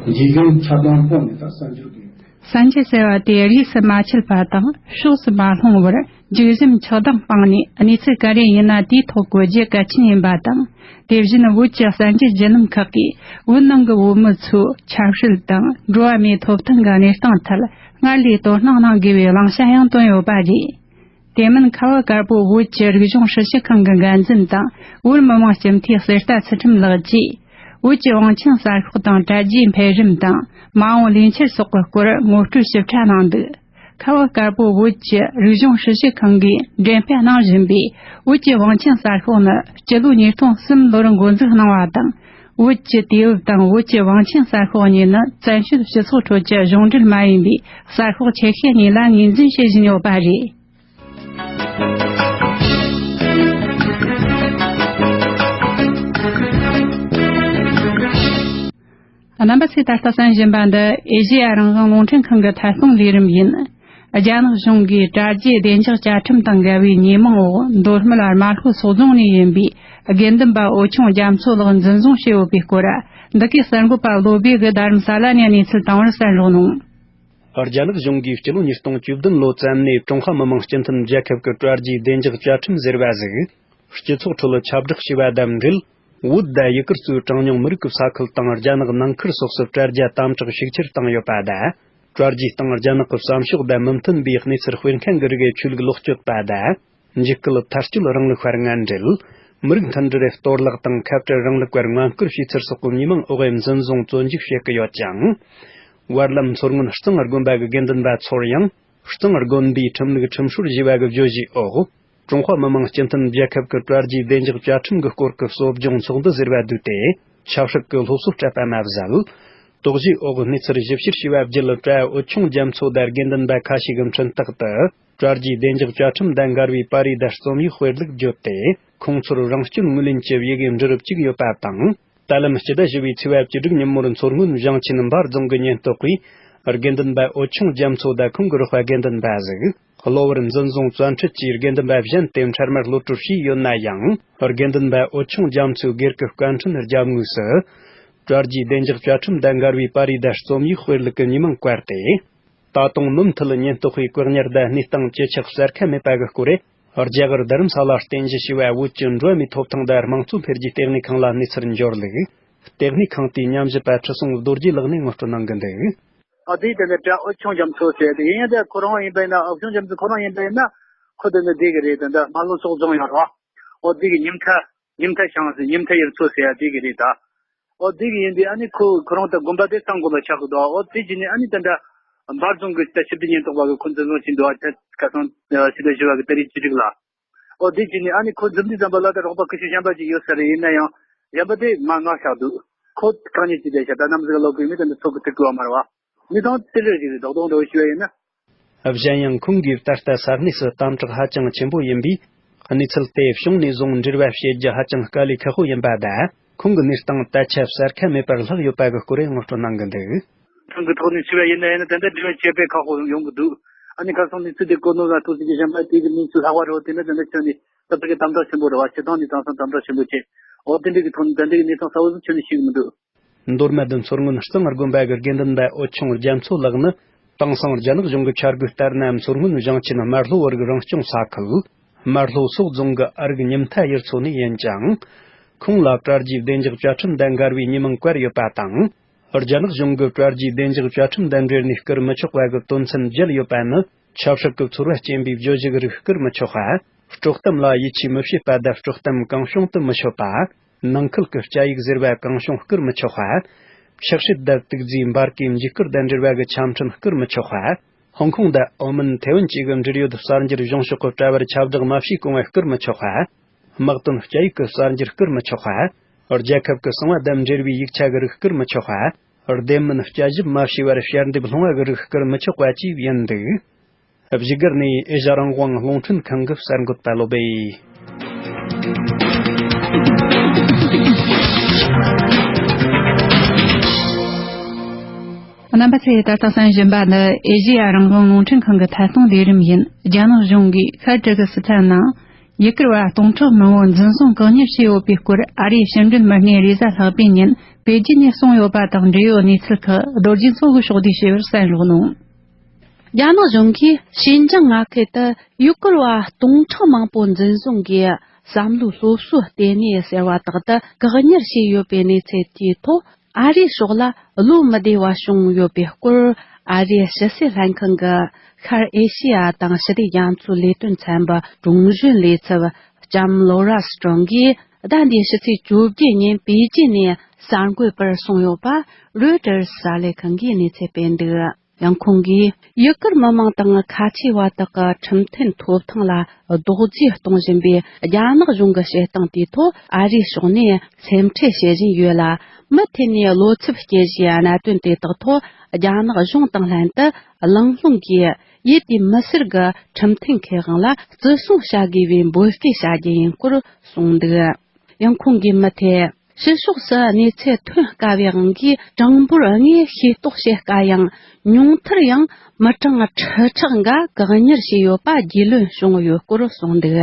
ཡ་ཅིག་འཇིགས་སྐྱོང་ཆགས་སྡང་སྤོང་ནས་ད་གསར་འགྱུར་གྱི། གསར་འགྱུར་ཟེར་བ་དེ་རིས་སུ་མ་ཆད་པ་དང་ཕྱོགས་སུ་མ་ལྷུང་བར་འཇིགས་ཞུམ་ཆགས་སྡང་སྤངས་ནས་གནས་ཚུལ་ག་རེ་ཡིན་ན་དེའི་ཐོག་འགོད་རྒྱུ་གལ་ཆེན་ཡིན་པ་དང་། དེ་བཞིན་བོད་ཀྱི་གསར་འགྱུར་བརྒྱུད་ལམ་ཁག་གིས་བོད་ནང་གི་བོད་མི་ཚོའི་ཆབ་སྲིད་དང་འགྲོ་བ་མིའི་ཐོབ་ཐང་གི་གནས་སྟངས་ཐད་སྔར་ལས་དོ་སྣང་གནང་དགོས་པའི་བླང་བྱ་ཡང་བཏོན་ཡོད་པ་རེད། དེ་མིན་ཁ་བ་དཀར་པོ་བོད་ཀྱི་རིག་གཞུང་སྲི་ཞུ་ཁང་གི་འགན་འཛིན་དང་བོད་མི་མང་སྤྱི་འཐུས་གསེར་རྟ་ཚུལ་ཁྲིམས་ལགས་ཀྱིས། བོད་ཀྱི་བང་ཆེན་གསར་ཤོག་དང་དྲ་རྒྱའི་འཕེལ་རིམ་དང་མ་འོངས་ལས་འཆར་སོགས་ཀྱི་སྐོར་ངོ་སྤྲོད་ཞིབ་ཕྲ་གནང་འདུག་ཁ་བ་དཀར་པོ་བོད་ཀྱི་རིག་གཞུང་སྲི་ཞུ་ཁང་གིས་འགྲེམས་སྤེལ་གནང་བཞིན་པའི་བོད་ཀྱི་བང་ཆེན་གསར་ཤོག་ནི་སྤྱི་ལོ་ཉིས་སྟོང་གསུམ་ལོར་འགོ་འཛུགས་གནང་བ་དང་། བོད་ཀྱི་དུས་བབ་དང་བོད་ཀྱི་བང་ཆེན་གསར་ཤོག་གཉིས་ནི་བཙན་བྱོལ་སྤྱི་ཚོགས་ཁྲོད་ཀྱི་གཞུང་འབྲེལ་མ་ཡིན་པའི་གསར་ཤོག་ཆེ་ཤོས་གཉིས་ལ་ངོས་འཛིན་བྱེད་བཞིན་ཡོད་པ་རེད། རྣམ་པ་ཚོས་ད་ལྟ་གསན་བཞིན་པ་འདི་ཨེ་ཤེ་ཡ་རང་དབང་རླུང་འཕྲིན་ཁང་གི་ཐད་གཏོང་ལས་རིམ་ཡིན། རྒྱ་ནག་གཞུང་གིས་དྲ་རྒྱའི་བདེ་འཇགས་བཅའ་ཁྲིམས་དང་འགལ་བའི་ཉེས་མིང་འོག་མདོ་སྨད་དམར་ཤོད་སོག་རྫོང་ནས་ཡིན་པའི་དགེ་འདུན་པ་འོད་ཆུང་རྒྱ་མཚོ་ལགས་འཛིན་བཟུང་བྱས་ཡོད་པའི་སྐོར། འདི་གའི་གསར་འགོད་པ་བློ་བྷེ་གིས་རྡ་རམ་ས་ལ་ནས་གནས་ཚུལ་བཏང་བར་གསན་རོགས་གནང་། རྒྱ་ནག་གཞུང་གིས་སྤྱི་ལོ་ཉིས་སྟོང་བཅུ་བདུན་ལོ་ཙམ་ནས་ཀྲུང་ཧྭ་མི་དམངས་སྤྱི་མཐུན་རྒྱལ་ཁབ་ཀྱི་དྲ་རྒྱའི་བདེ་འཇགས་བཅའ་ཁྲིམས་ཟེར་བ་ཟིག་སྤྱི་ཚོགས་ཁྲོད་ཁྱབ་བསྒྲགས་བྱས་པ་དང་འབྲེལ། བོད་དང་ཡུ་གུར་གཙོས་གྲངས་ཉུང་མི་རིགས་ཀྱི་ས་ཁུལ་དང་རྒྱ་ནག་ནང་ཁུལ་སོགས་སུ་དྲ་རྒྱ་དམ་དྲག་ཤུགས་ཆེར་བཏང་ཡོད་པ་དང་། དྲ་རྒྱའི་སྟེང་རྒྱ་ནག་གི་བསམ་ཕྱོགས་དང་མི་མཐུན་པའི་གནས་ཚུལ་སྤེལ་མཁན་གྱི་རིགས་ཆོས་ལུགས་ལོག་སྤྱོད་པ་དང་། འཇིགས་སྐུལ་མཐར་སྐྱོད་རིང་ལུགས་བར་ངན་འབྲེལ། མི་རིགས་མཐུན་སྒྲིལ་གཏོར་བརླག་དང་ཁ་བྲལ་རིང་ལུགས་བར་ངན་སྐུལ་བྱས་ཚུལ་སོགས་ཀྱི་ཉེས་མིང་འོག་འཛིན་བཟུང་བཙོན་འཇུག་བྱེད་ཀྱི་ཡོད་ཅིང་། བར་ལམ་མཚོ་སྔོན་གཙང་དགོན་པ་གི་དགེ་འདུན་པ་ཚོར་ཡང་། གཙང་དགོན་པའི་ཁྲིམས་ལུགས་ཁྲིམས་སྲོལ་ཞེས་པ་གི་བརྗོད་གཞིའི་འོག་ཀྲུང་ཧྭ་མི་དམངས་སྤྱི་མཐུན་རྒྱལ་ཁབ་ཀྱི་དྲ་རྒྱའི་བདེ་འཇགས་བཅའ་ཁྲིམས་ཀྱི་སྐོར་གྱི་གསོ་སྦྱོང་ཚོགས་འདུ་ཟེར་བ་བསྡུས་ཏེ། ཆབ་སྲིད་ཀྱི་སློབ་གསོ་སྤྲད་པ་མ་ཟད། དོགས་གཞིའི་འོག་གནས་ཚུལ་ཞིབ་བཤེར་བྱས་པ་བརྒྱུད། དྲ་བོད་ཁྱུང་རྒྱ་མཚོ་དང་དགེ་འདུན་པ་ཁ་ཤས་ཀྱི་འཕྲིན་སྟེགས་དུ། དྲ་རྒྱའི་བདེ་འཇགས་བཅའ་ཁྲིམས་དང་འགལ་བའི་པར་རིས་དང་རྩོམ་ཡིག་སྤེལ་ལུགས་བརྗོད་དེ། ཁོང་ཚོར་རང་སྐྱོན་ངོས་ལེན་གྱི་ཡི་གེ་འབྲི་རུ་བཅུག་ཡོད་པ་དང་། ད་ལམ་སྤྱི་ཟླ་བཞི་པའི་ཚེས་པ་བཅུ་དྲུག་ཉིན་མོར་མཚོ་སྔོན་ཞིང་ཆེན་འབའ་རྫོང་གི་ཉེན་རྟོག་པས། དགེ་འདུན་པ་བོད་ཁྱུང་རྒྱ་མཚོ་དང་ཁོང་གི་རོགས་པ་དགེ་འདུན་པ་ཟིག་གློ་བུར་འཛིན་བཟུང་བཙན་ཁྲིད་ཀྱིས་དགེ་འདུན་པ་གཞན་དེ་འཕྲལ་མར་གློད་གྲོལ་བྱས་ཡོད་ན་ཡང་། དགེ་འདུན་པ་བོད་ཁྱུང་རྒྱ་མཚོའི་སྒེར་གྱི་བཀའ་འཕྲིན་རྒྱབ་ངོས་སུ། དྲ་རྒྱའི་བདེ་འཇགས་བཅའ་ཁྲིམས་དང་འགལ་བའི་པར་རིས་དང་རྩོམ་ཡིག་སྤེལ་ལུགས་ཀྱི་ཉེས་མིང་བཀལ་ཏེ། ད་དུང་ནུབ་མཐུད་ཉེན་རྟོག་པས་བཀག་ཉར་དང་གནས་སྟངས་ཇེ་ཆག་གསལ་ཁ་མེད་པ་གི་སྐོར། རྒྱ་གར་རྡ་རམ་ས་ལར་རྟེན་གཞི་བྱས་པའི་བོད་ཀྱི་འགྲོ་བ་མིའི་ཐོབ་ཐང་དང་དམངས་གཙོ་འཕེལ་རྒྱས་ལྟེ་གནས་ཁང་ལ་གནས་ཚུལ་འབྱོར་ལུགས། ལྟེ་གནས་ཁང་དེའི་ཉམས་ཞིབ་པ་ཁྲི་སྲོང་རྡོ་རྗེ་ལགས་ནས་ངོ་སྤྲོད་གནང་གི་འདུག་ཨ་དེའི་དེ་ནས་དྲ་བོད་ཁྱུང་རྒྱ་མཚོ་ཟེར་དེ་ཡིན་ཡང་། དེ་ཁོ་རང་ཡིན་པ་ཡིན་ན། བོད་ཁྱུང་རྒྱ་མཚོ་ཁོ་རང་ཡིན་པ་ཡིན་ན། ཁོ་དེ་ནས་བསྡད་གི་རེད། དེ་འདྲ་རྨ་ལྷོ་སོག་རྫོང་ཡོད་རེད་བ། འོ་དེ་གི་ཉིན་མཐའ། ཉིན་མཐའ་ཞང་ཟེར། ཉིན་མཐའ་ཡུལ་ཚོ་ཟེར་ཡ་དེ་གི་རེད་ད། འོ་དེ་གི་ཡིན་དུས་ཨ་ནི་ཁོ་ཁོ་རང་ད་དགོན་པ་དེ་གཙང་དགོན་པ་ཆགས་གི་འདུག་འོ་དེ་བྱས་ནས་ཨ་ནི་ད་འདྲ་འབའ་རྫོང་གི་ད་ཞི་བདེ་ཉེན་རྟོག་པ་གི་ཁོ་འཛིན་བཟུང་བྱས་འདུག་ཁ་སང་ཕྱི་ཟླ་བཞི་པ་གི་ཏ་རིག་བཅུ་དྲུག་ལ། འོ་དེ་བྱས་ནས་ཨ་ནི་ཁོ་འཛིན་དུས་ཙམ་པ་ལ་ད་རོགས་པ་ཁུ་ཤུ་གཞན་པ་ཅིག་ཡོད་ས་རེད། ཡིན་ན་ཡང་གཞན་པ་དེ་མར་མངགས་བཞག་འདུག་ཁོ་གང་ཉིད་ཅིག་བསྡད་ཤག་ད་ནམ་ཟིག་ལོག་གི་ཡོད་མེད་དེ་འདི་ཚོ་གི་ཐུག་གི་ཡོད་མ་རེད་བ། གནས་སྟངས་དེ་འདྲ་ཞིག་རེད། རྡོག་རྡོག་འདྲ་བོ་ཞུ་བ་ཡིན་ན། གཞན་ཡང་ཁོང་གིས་ད་ལྟ་ས་གནས་སུ་དམ་དྲག་ཧ་ཅང་ཆེན་པོ་ཡིན་པས། གནས་ཚུལ་དེ་བྱུང་ནས་བཟུང་འབྲེལ་བ་བྱེད་རྒྱུ་ཧ་ཅང་དཀའ་ལས་ཁག་པོ་ཡིན་པ་དང་། ཁོང་གི་གནས་སྟངས་ད་ཆ་གསལ་ཁ་མེད་པར་ལྷག་ཡོད་པ་གི་སྐོར་ངོ་སྤྲོད་གནང་གི་འདུག་ཁོང་གི་ཐོག་ནས་ཞུས་པ་ཡིན་ན་ཡིན་ན། ད་ལྟ་འབྲེལ་བ་བྱེད་པའི་ཁག་པོ་ཡོང་གི་འདུག་ཨ་ནི་ཁ་སང་གནས་ཚུལ་དེ་གོ་ནོ་ལ་ཐུག་ཟིན་གྱི་གཞན་པ་དེ་གི་གནས་ཚུལ་ལྷག་པ་རེད་བ། དེ་ནི་ད་ལྟ་ཁྱོན་ནས་ད་ལྟ་གི་དམ་དྲག་ཆེན་པོ་རེད་བ། སྤྱི་བཏང་ནས་དེང་སང་དམ་དྲག་ཆེན་པོ་བྱས། འོ་དེ་འདྲ་གི་ཐོག་ནས་ད་ལྟ་གི་གནས་སྟངས་གསལ་བོ་ཟིག་ཁྱོན་ནས་ཤེས་གི་མི་འདུག་མདོ་སྨད་དུ་མཚོ་སྔོན་གཙང་དགོན་པ་གི་དགེ་འདུན་པ་བོད་ཁྱུང་རྒྱ་མཚོ་ལགས་ནི། དེང་སང་རྒྱ་ནག་གཞུང་གི་འཆར་འགོད་ལྟར་ན། མཚོ་སྔོན་ཞིང་ཆེན་རྨ་ལྷོ་བར་གྱི་རང་སྐྱོང་ས་ཁུལ་རྨ་ལྷོ་སོག་རྫོང་གི་ཨ་རིག་ཉིན་མཐའ་ཡུལ་ཚོ་ནས་ཡིན་ཅིང་། ཁོང་ལ་དྲ་རྒྱའི་བདེ་འཇགས་བཅའ་ཁྲིམས་དང་འགལ་བའི་ཉེས་མིང་བཀལ་ཡོད་པ་དང་། རྒྱ་ནག་གཞུང་གིས་དྲ་རྒྱའི་བདེ་འཇགས་བཅའ་ཁྲིམས་དང་འབྲེལ་ནས་བསྐུར་མི་ཆོག་པ་གི་དོན་ཚན་བརྒྱད་ཡོད་པ་ནི། ཆབ་སྲིད་ཀྱི་ཚོར་བ་སྐྱེན་པའི་བརྗོད་གཞི་གི་རིགས་བསྐུར་མི་ཆོག་པ། དཀྲོག་གཏམ་ལ་ཡིད་ཆེས་མི་བྱེད་པ་དང་། དཀྲོག་གཏམ་གང་བྱུང་དུ་མི་ཤོད་པ། ནང་ཁུལ་གྱི་སྐྱ་ཡིག་ཟེར་བ་གང་བྱུང་བསྐུར་མི་ཆོག་པ། ཕྱག་བྲིས་དང་དུག་རྫས་འབར་གས་འཇིགས་སྐུལ་དང་འབྲེལ་བ་གི་ཆ་འཕྲིན་བསྐུར་མི་ཆོག་པ། ཧོང་ཀོང་དང་ཨོ་མན། ཐེ་ཝན་བཅས་ཀྱི་འབྲེལ་ཡོད་གསར་འགྱུར་གཞུང་ཕྱོགས་ཀྱི་དྲ་བར་ཁྱབ་བསྒྲགས་མ་བྱས་གོང་བ་བསྐུར་མི་ཆོག་པ། དམག་དོན་སྐྱ་ཡིག་གི་གསར་འགྱུར་བསྐུར་མི་ཆོག་པ། རྒྱལ་ཁབ་ཀྱི་གསང་བ་དང་འབྲེལ་བའི་ཡིག་ཆ་གི་རིགས་བསྐུར་མི་ཆོག་པ། བདེན་མིན་སྐྱ་ཞིབ་མ་བྱས་པར་ཞལ་འདེབས་སློང་བ་གི་རིགས་བསྐུར་མི་ཆོག་པ་བཅས་ཡིན་འདུག་བཞུགས་སྒར་ནས་ཨེ་ཤ་རང་དབང་རླུང་འཕྲིན་ཁང་གི་གསར་འགོད་པ་བློ་སྦེ། རྣམ་པ་ཚོས་ད་ལྟ་གསན་བཞིན་པ་ནི་ཨེ་ཤེ་ཡ་རང་དབང་རླུང་འཕྲིན་ཁང་གི་ཐད་གཏོང་ལས་རིམ་ཡིན། རྒྱ་ནག་གཞུང་གིས་ཤར་ཏུར་ཀི་སི་ཐན་ནང་ཡུ་གུར་བ་སྟོང་ཕྲག་མང་པོ་འཛིན་བཟུང་བཀག་ཉར་བྱས་ཡོད་པའི་སྐོར། ཨ་རིའི་ཕྱི་འབྲེལ་མི་སྣས་རེས་གཟའ་ལྷག་པའི་ཉིན་པེ་ཅིན་ནས་གསུངས་ཡོད་པ་དང་འབྲེལ་ཡོད་གནས་ཚུལ་ཁག་རྡོ་རྗེ་མཚོ་གིས་ཕྱོགས་བསྡུས་ཞུས་པར་གསན་རོགས་གནང་། རྒྱ་ནག་གཞུང་གིས་ཞིན་ཅང་མངའ་ཁུལ་དུ་ཡུ་གུར་བ་སྟོང་ཕྲག་མང་པོ་འཛིན་བཟུང་གིས་བསམ་བློའི་སློབ་གསོའི་ལྟེ་གནས་ཟེར་བ་དག་ཏུ་བཀག་ཉར་བྱས་ཡོད་པའི་གནས་ཚུལ་དེའི་ཐོག། ཨ་རིའི་ཕྱོགས་ལ་བློ་མི་བདེ་བ་བྱུང་ཡོད་པའི་སྐོར། ཨ་རིའི་ཕྱི་སྲིད་ལྷན་ཁང་གི་ཤར་ཨེ་ཤེ་ཡ་དང་ཞི་བདེ་རྒྱ་མཚོའི་ལས་དོན་ཚན་པའི་དྲུང་གཞོན་ལས་ཚབ་ལྕམ་ལོ་ར་སི་ཀྲང་གིས་ཟླ་འདིའི་ཕྱི་ཚེས་བཅོ་བརྒྱད་ཉིན་པེ་ཅིན་ནས་གསར་འགོད་པར་གསུངས་ཡོད་པ་རོའི་ཊར་གསར་ལས་ཁང་གིས་གནས་ཚུལ་སྤེལ་འདུག་ཡང་ཁོང་གིས་ཡུ་གུར་མི་མང་དང་ཁ་ཆེ་བ་དག་གི་ཁྲིམས་མཐུན་ཐོབ་ཐང་ལ་རྡོག་རྫིས་གཏོང་བཞིན་པའི་རྒྱ་ནག་གཞུང་གི་བྱེད་སྟངས་དེའི་ཐོག་ཨ་རིའི་ཕྱོགས་ནས་སེམས་ཁྲལ་བྱེད་བཞིན་ཡོད་ལ། མུ་མཐུད་ནས་བློ་འཚབ་སྐྱེ་གཞིའི་གནད་དོན་དེ་དག་ཐོག་རྒྱ་ནག་གཞུང་དང་ལྷན་དུ་གླེང་སློང་གིས་ཡུལ་དེའི་མི་སེར་གྱི་ཁྲིམས་མཐུན་ཁེ་དབང་ལ་བརྩི་སྲུང་བྱ་དགོས་པའི་འབོད་སྐུལ་བྱ་རྒྱུ་ཡིན་སྐོར་གསུངས་འདུག་ཡང་ཁོང་གིས་མུ་མཐུད། ཕྱི་ཕྱོགས་སུ་གནས་ཚུལ་ཐོན་དཀའ་བའི་དབང་གིས་གྲངས་འབོར་དངོས་ཤེས་རྟོགས་བྱེད་དཀའ་ཡང་། ཉུང་མཐར་ཡང་མི་གྲངས་ཁྲི་ཕྲག་འགའ་བཀག་ཉར་བྱས་ཡོད་པ་རྒྱུས་ལོན་བྱུང་ཡོད་སྐོར་གསུངས་འདུག་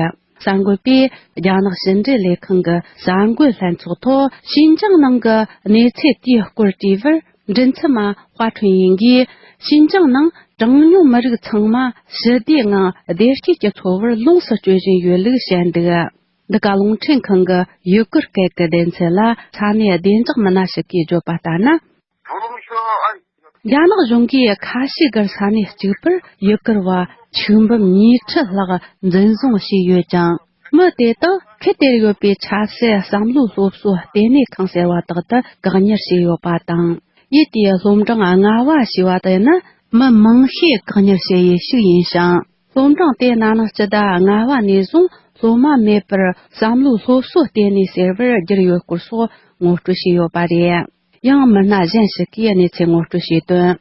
གསར་འགོད་པས་རྒྱ་ནག་ཕྱི་འབྲེལ་ལས་ཁང་གི་གསར་འགོད་ལྷན་ཚོགས་ཐོག་ཤིན་ཅང་ནང་གི་གནས་ཚུལ་དེའི་སྐོར་དྲིས་པར། མགྲིན་ཚབ་མ་ཧྭ་ཁྲུན་ཡིན་གྱིས། ཤིན་ཅང་ནང་གྲངས་ཉུང་མི་རིགས་ཚང་མ་ཞི་བདེའི་ངང་བདེ་སྐྱིད་ཀྱི་འཚོ་བར་ལོངས་སུ་སྤྱོད་བཞིན་ཡོད་ལུགས་བཤད་འདུག་འདི་ག་རླུང་འཕྲིན་ཁང་གི་ཡུ་གུར་སྐད་ཀྱི་སྡེ་ཚན་ལ་ས་གནས་བདེ་འཇགས་མི་སྣ་ཞིག་གིས་བརྗོད་པ་ལྟར་ན། རྒྱ་ནག་གཞུང་གིས་ཁ་ཤས་ཀྱི་ས་གནས་གཅིག་པུར་ཡུ་གུར་བ་ཆིག་འབུམ་ཉིས་ཁྲི་ལྷག་འཛིན་བཟུང་བྱས་ཡོད་ཅིང་། མི་དེ་དག་ཁུལ་དེར་ཡོད་པའི་ཆབ་སྲིད་བསམ་བློའི་སློབ་གསོའི་ལྟེ་གནས་ཁང་ཟེར་བ་དག་ཏུ་བཀག་ཉར་བྱས་ཡོད་པ་དང་། ཡུལ་དེའི་སློབ་འབྲིང་ལྔ་བ་ཞེས་པ་དེ་ནི་མི་མང་ཤས་བཀག་ཉར་བྱས་ཡོད་ཞིག་ཡིན་ཞིང་། སློབ་འབྲིང་དེ་ན་ནིང་སྤྱི་ཟླ་ལྔ་བ་ནས་བཟུང་སློབ་མ་མེད་པར་བསམ་བློའི་སློབ་གསོ་སྤྲད་ནས་ཟེར་བར་བསྒྱུར་ཡོད་སྐོར་སོགས་ངོ་སྤྲོད་བྱས་ཡོད་པ་རེད། ཡང་མི་སྣ་གཞན་ཞིག་གིས་གནས་ཚུལ་ངོ་སྤྲོད་བྱས་དོན།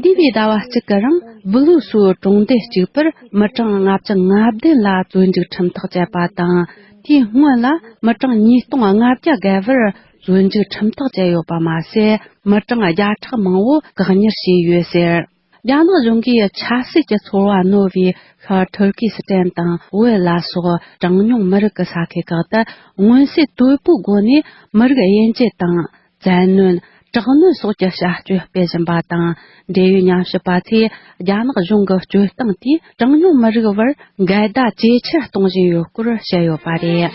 འདས་པའི་ཟླ་བ་གཅིག་གི་རིང་སྦི་ལུ་སུའུ་གྲོང་སྡེ་གཅིག་པར་མི་གྲངས་ལྔ་བཅུ་ང་བདུན་ལ་བཙོན་འཇུག་ཁྲིམས་ཐག་བཅད་པ་དང་། དེའི་སྔོན་ལ་མི་གྲངས་ཉིས་སྟོང་ལྔ་བརྒྱ་བརྒལ་བར་བཙོན་འཇུག་ཁྲིམས་ཐག་བཅད་ཡོད་པ་མ་ཟད། མི་གྲངས་བརྒྱ་ཕྲག་མང་བོ་བཀག་ཉར་བྱས་ཡོད་ཟེར། རྒྱ་ནག་གཞུང་གིས་ཆབ་སྲིད་ཀྱི་ཚོར་བ་རྣོ་བའི་ཤར་ཐུར་ཀི་སི་ཐན་དང་བོད་ལ་སོགས་གྲངས་ཉུང་མི་རིགས་ཀྱི་ས་ཁུལ་ཁག་ཏུ་མངོན་གསལ་དོད་པོའི་སྒོ་ནས་མི་རིགས་དབྱེ་འབྱེད་དང་། བཙན་གནོན། དྲག་གནོན་སོགས་ཀྱི་བྱ་སྤྱོད་སྤེལ་བཞིན་པ་དང་། འབྲེལ་ཡོད་ཉམས་ཞིབ་པ་ཚོས་རྒྱ་ནག་གཞུང་གི་སྤྱོད་སྟངས་དེས་གྲངས་ཉུང་མི་རིགས་བར་འགལ་ཟླ་ཇེ་ཆེར་གཏོང་བཞིན་ཡོད་སྐོར་བཤད་ཡོད་པ་རེད།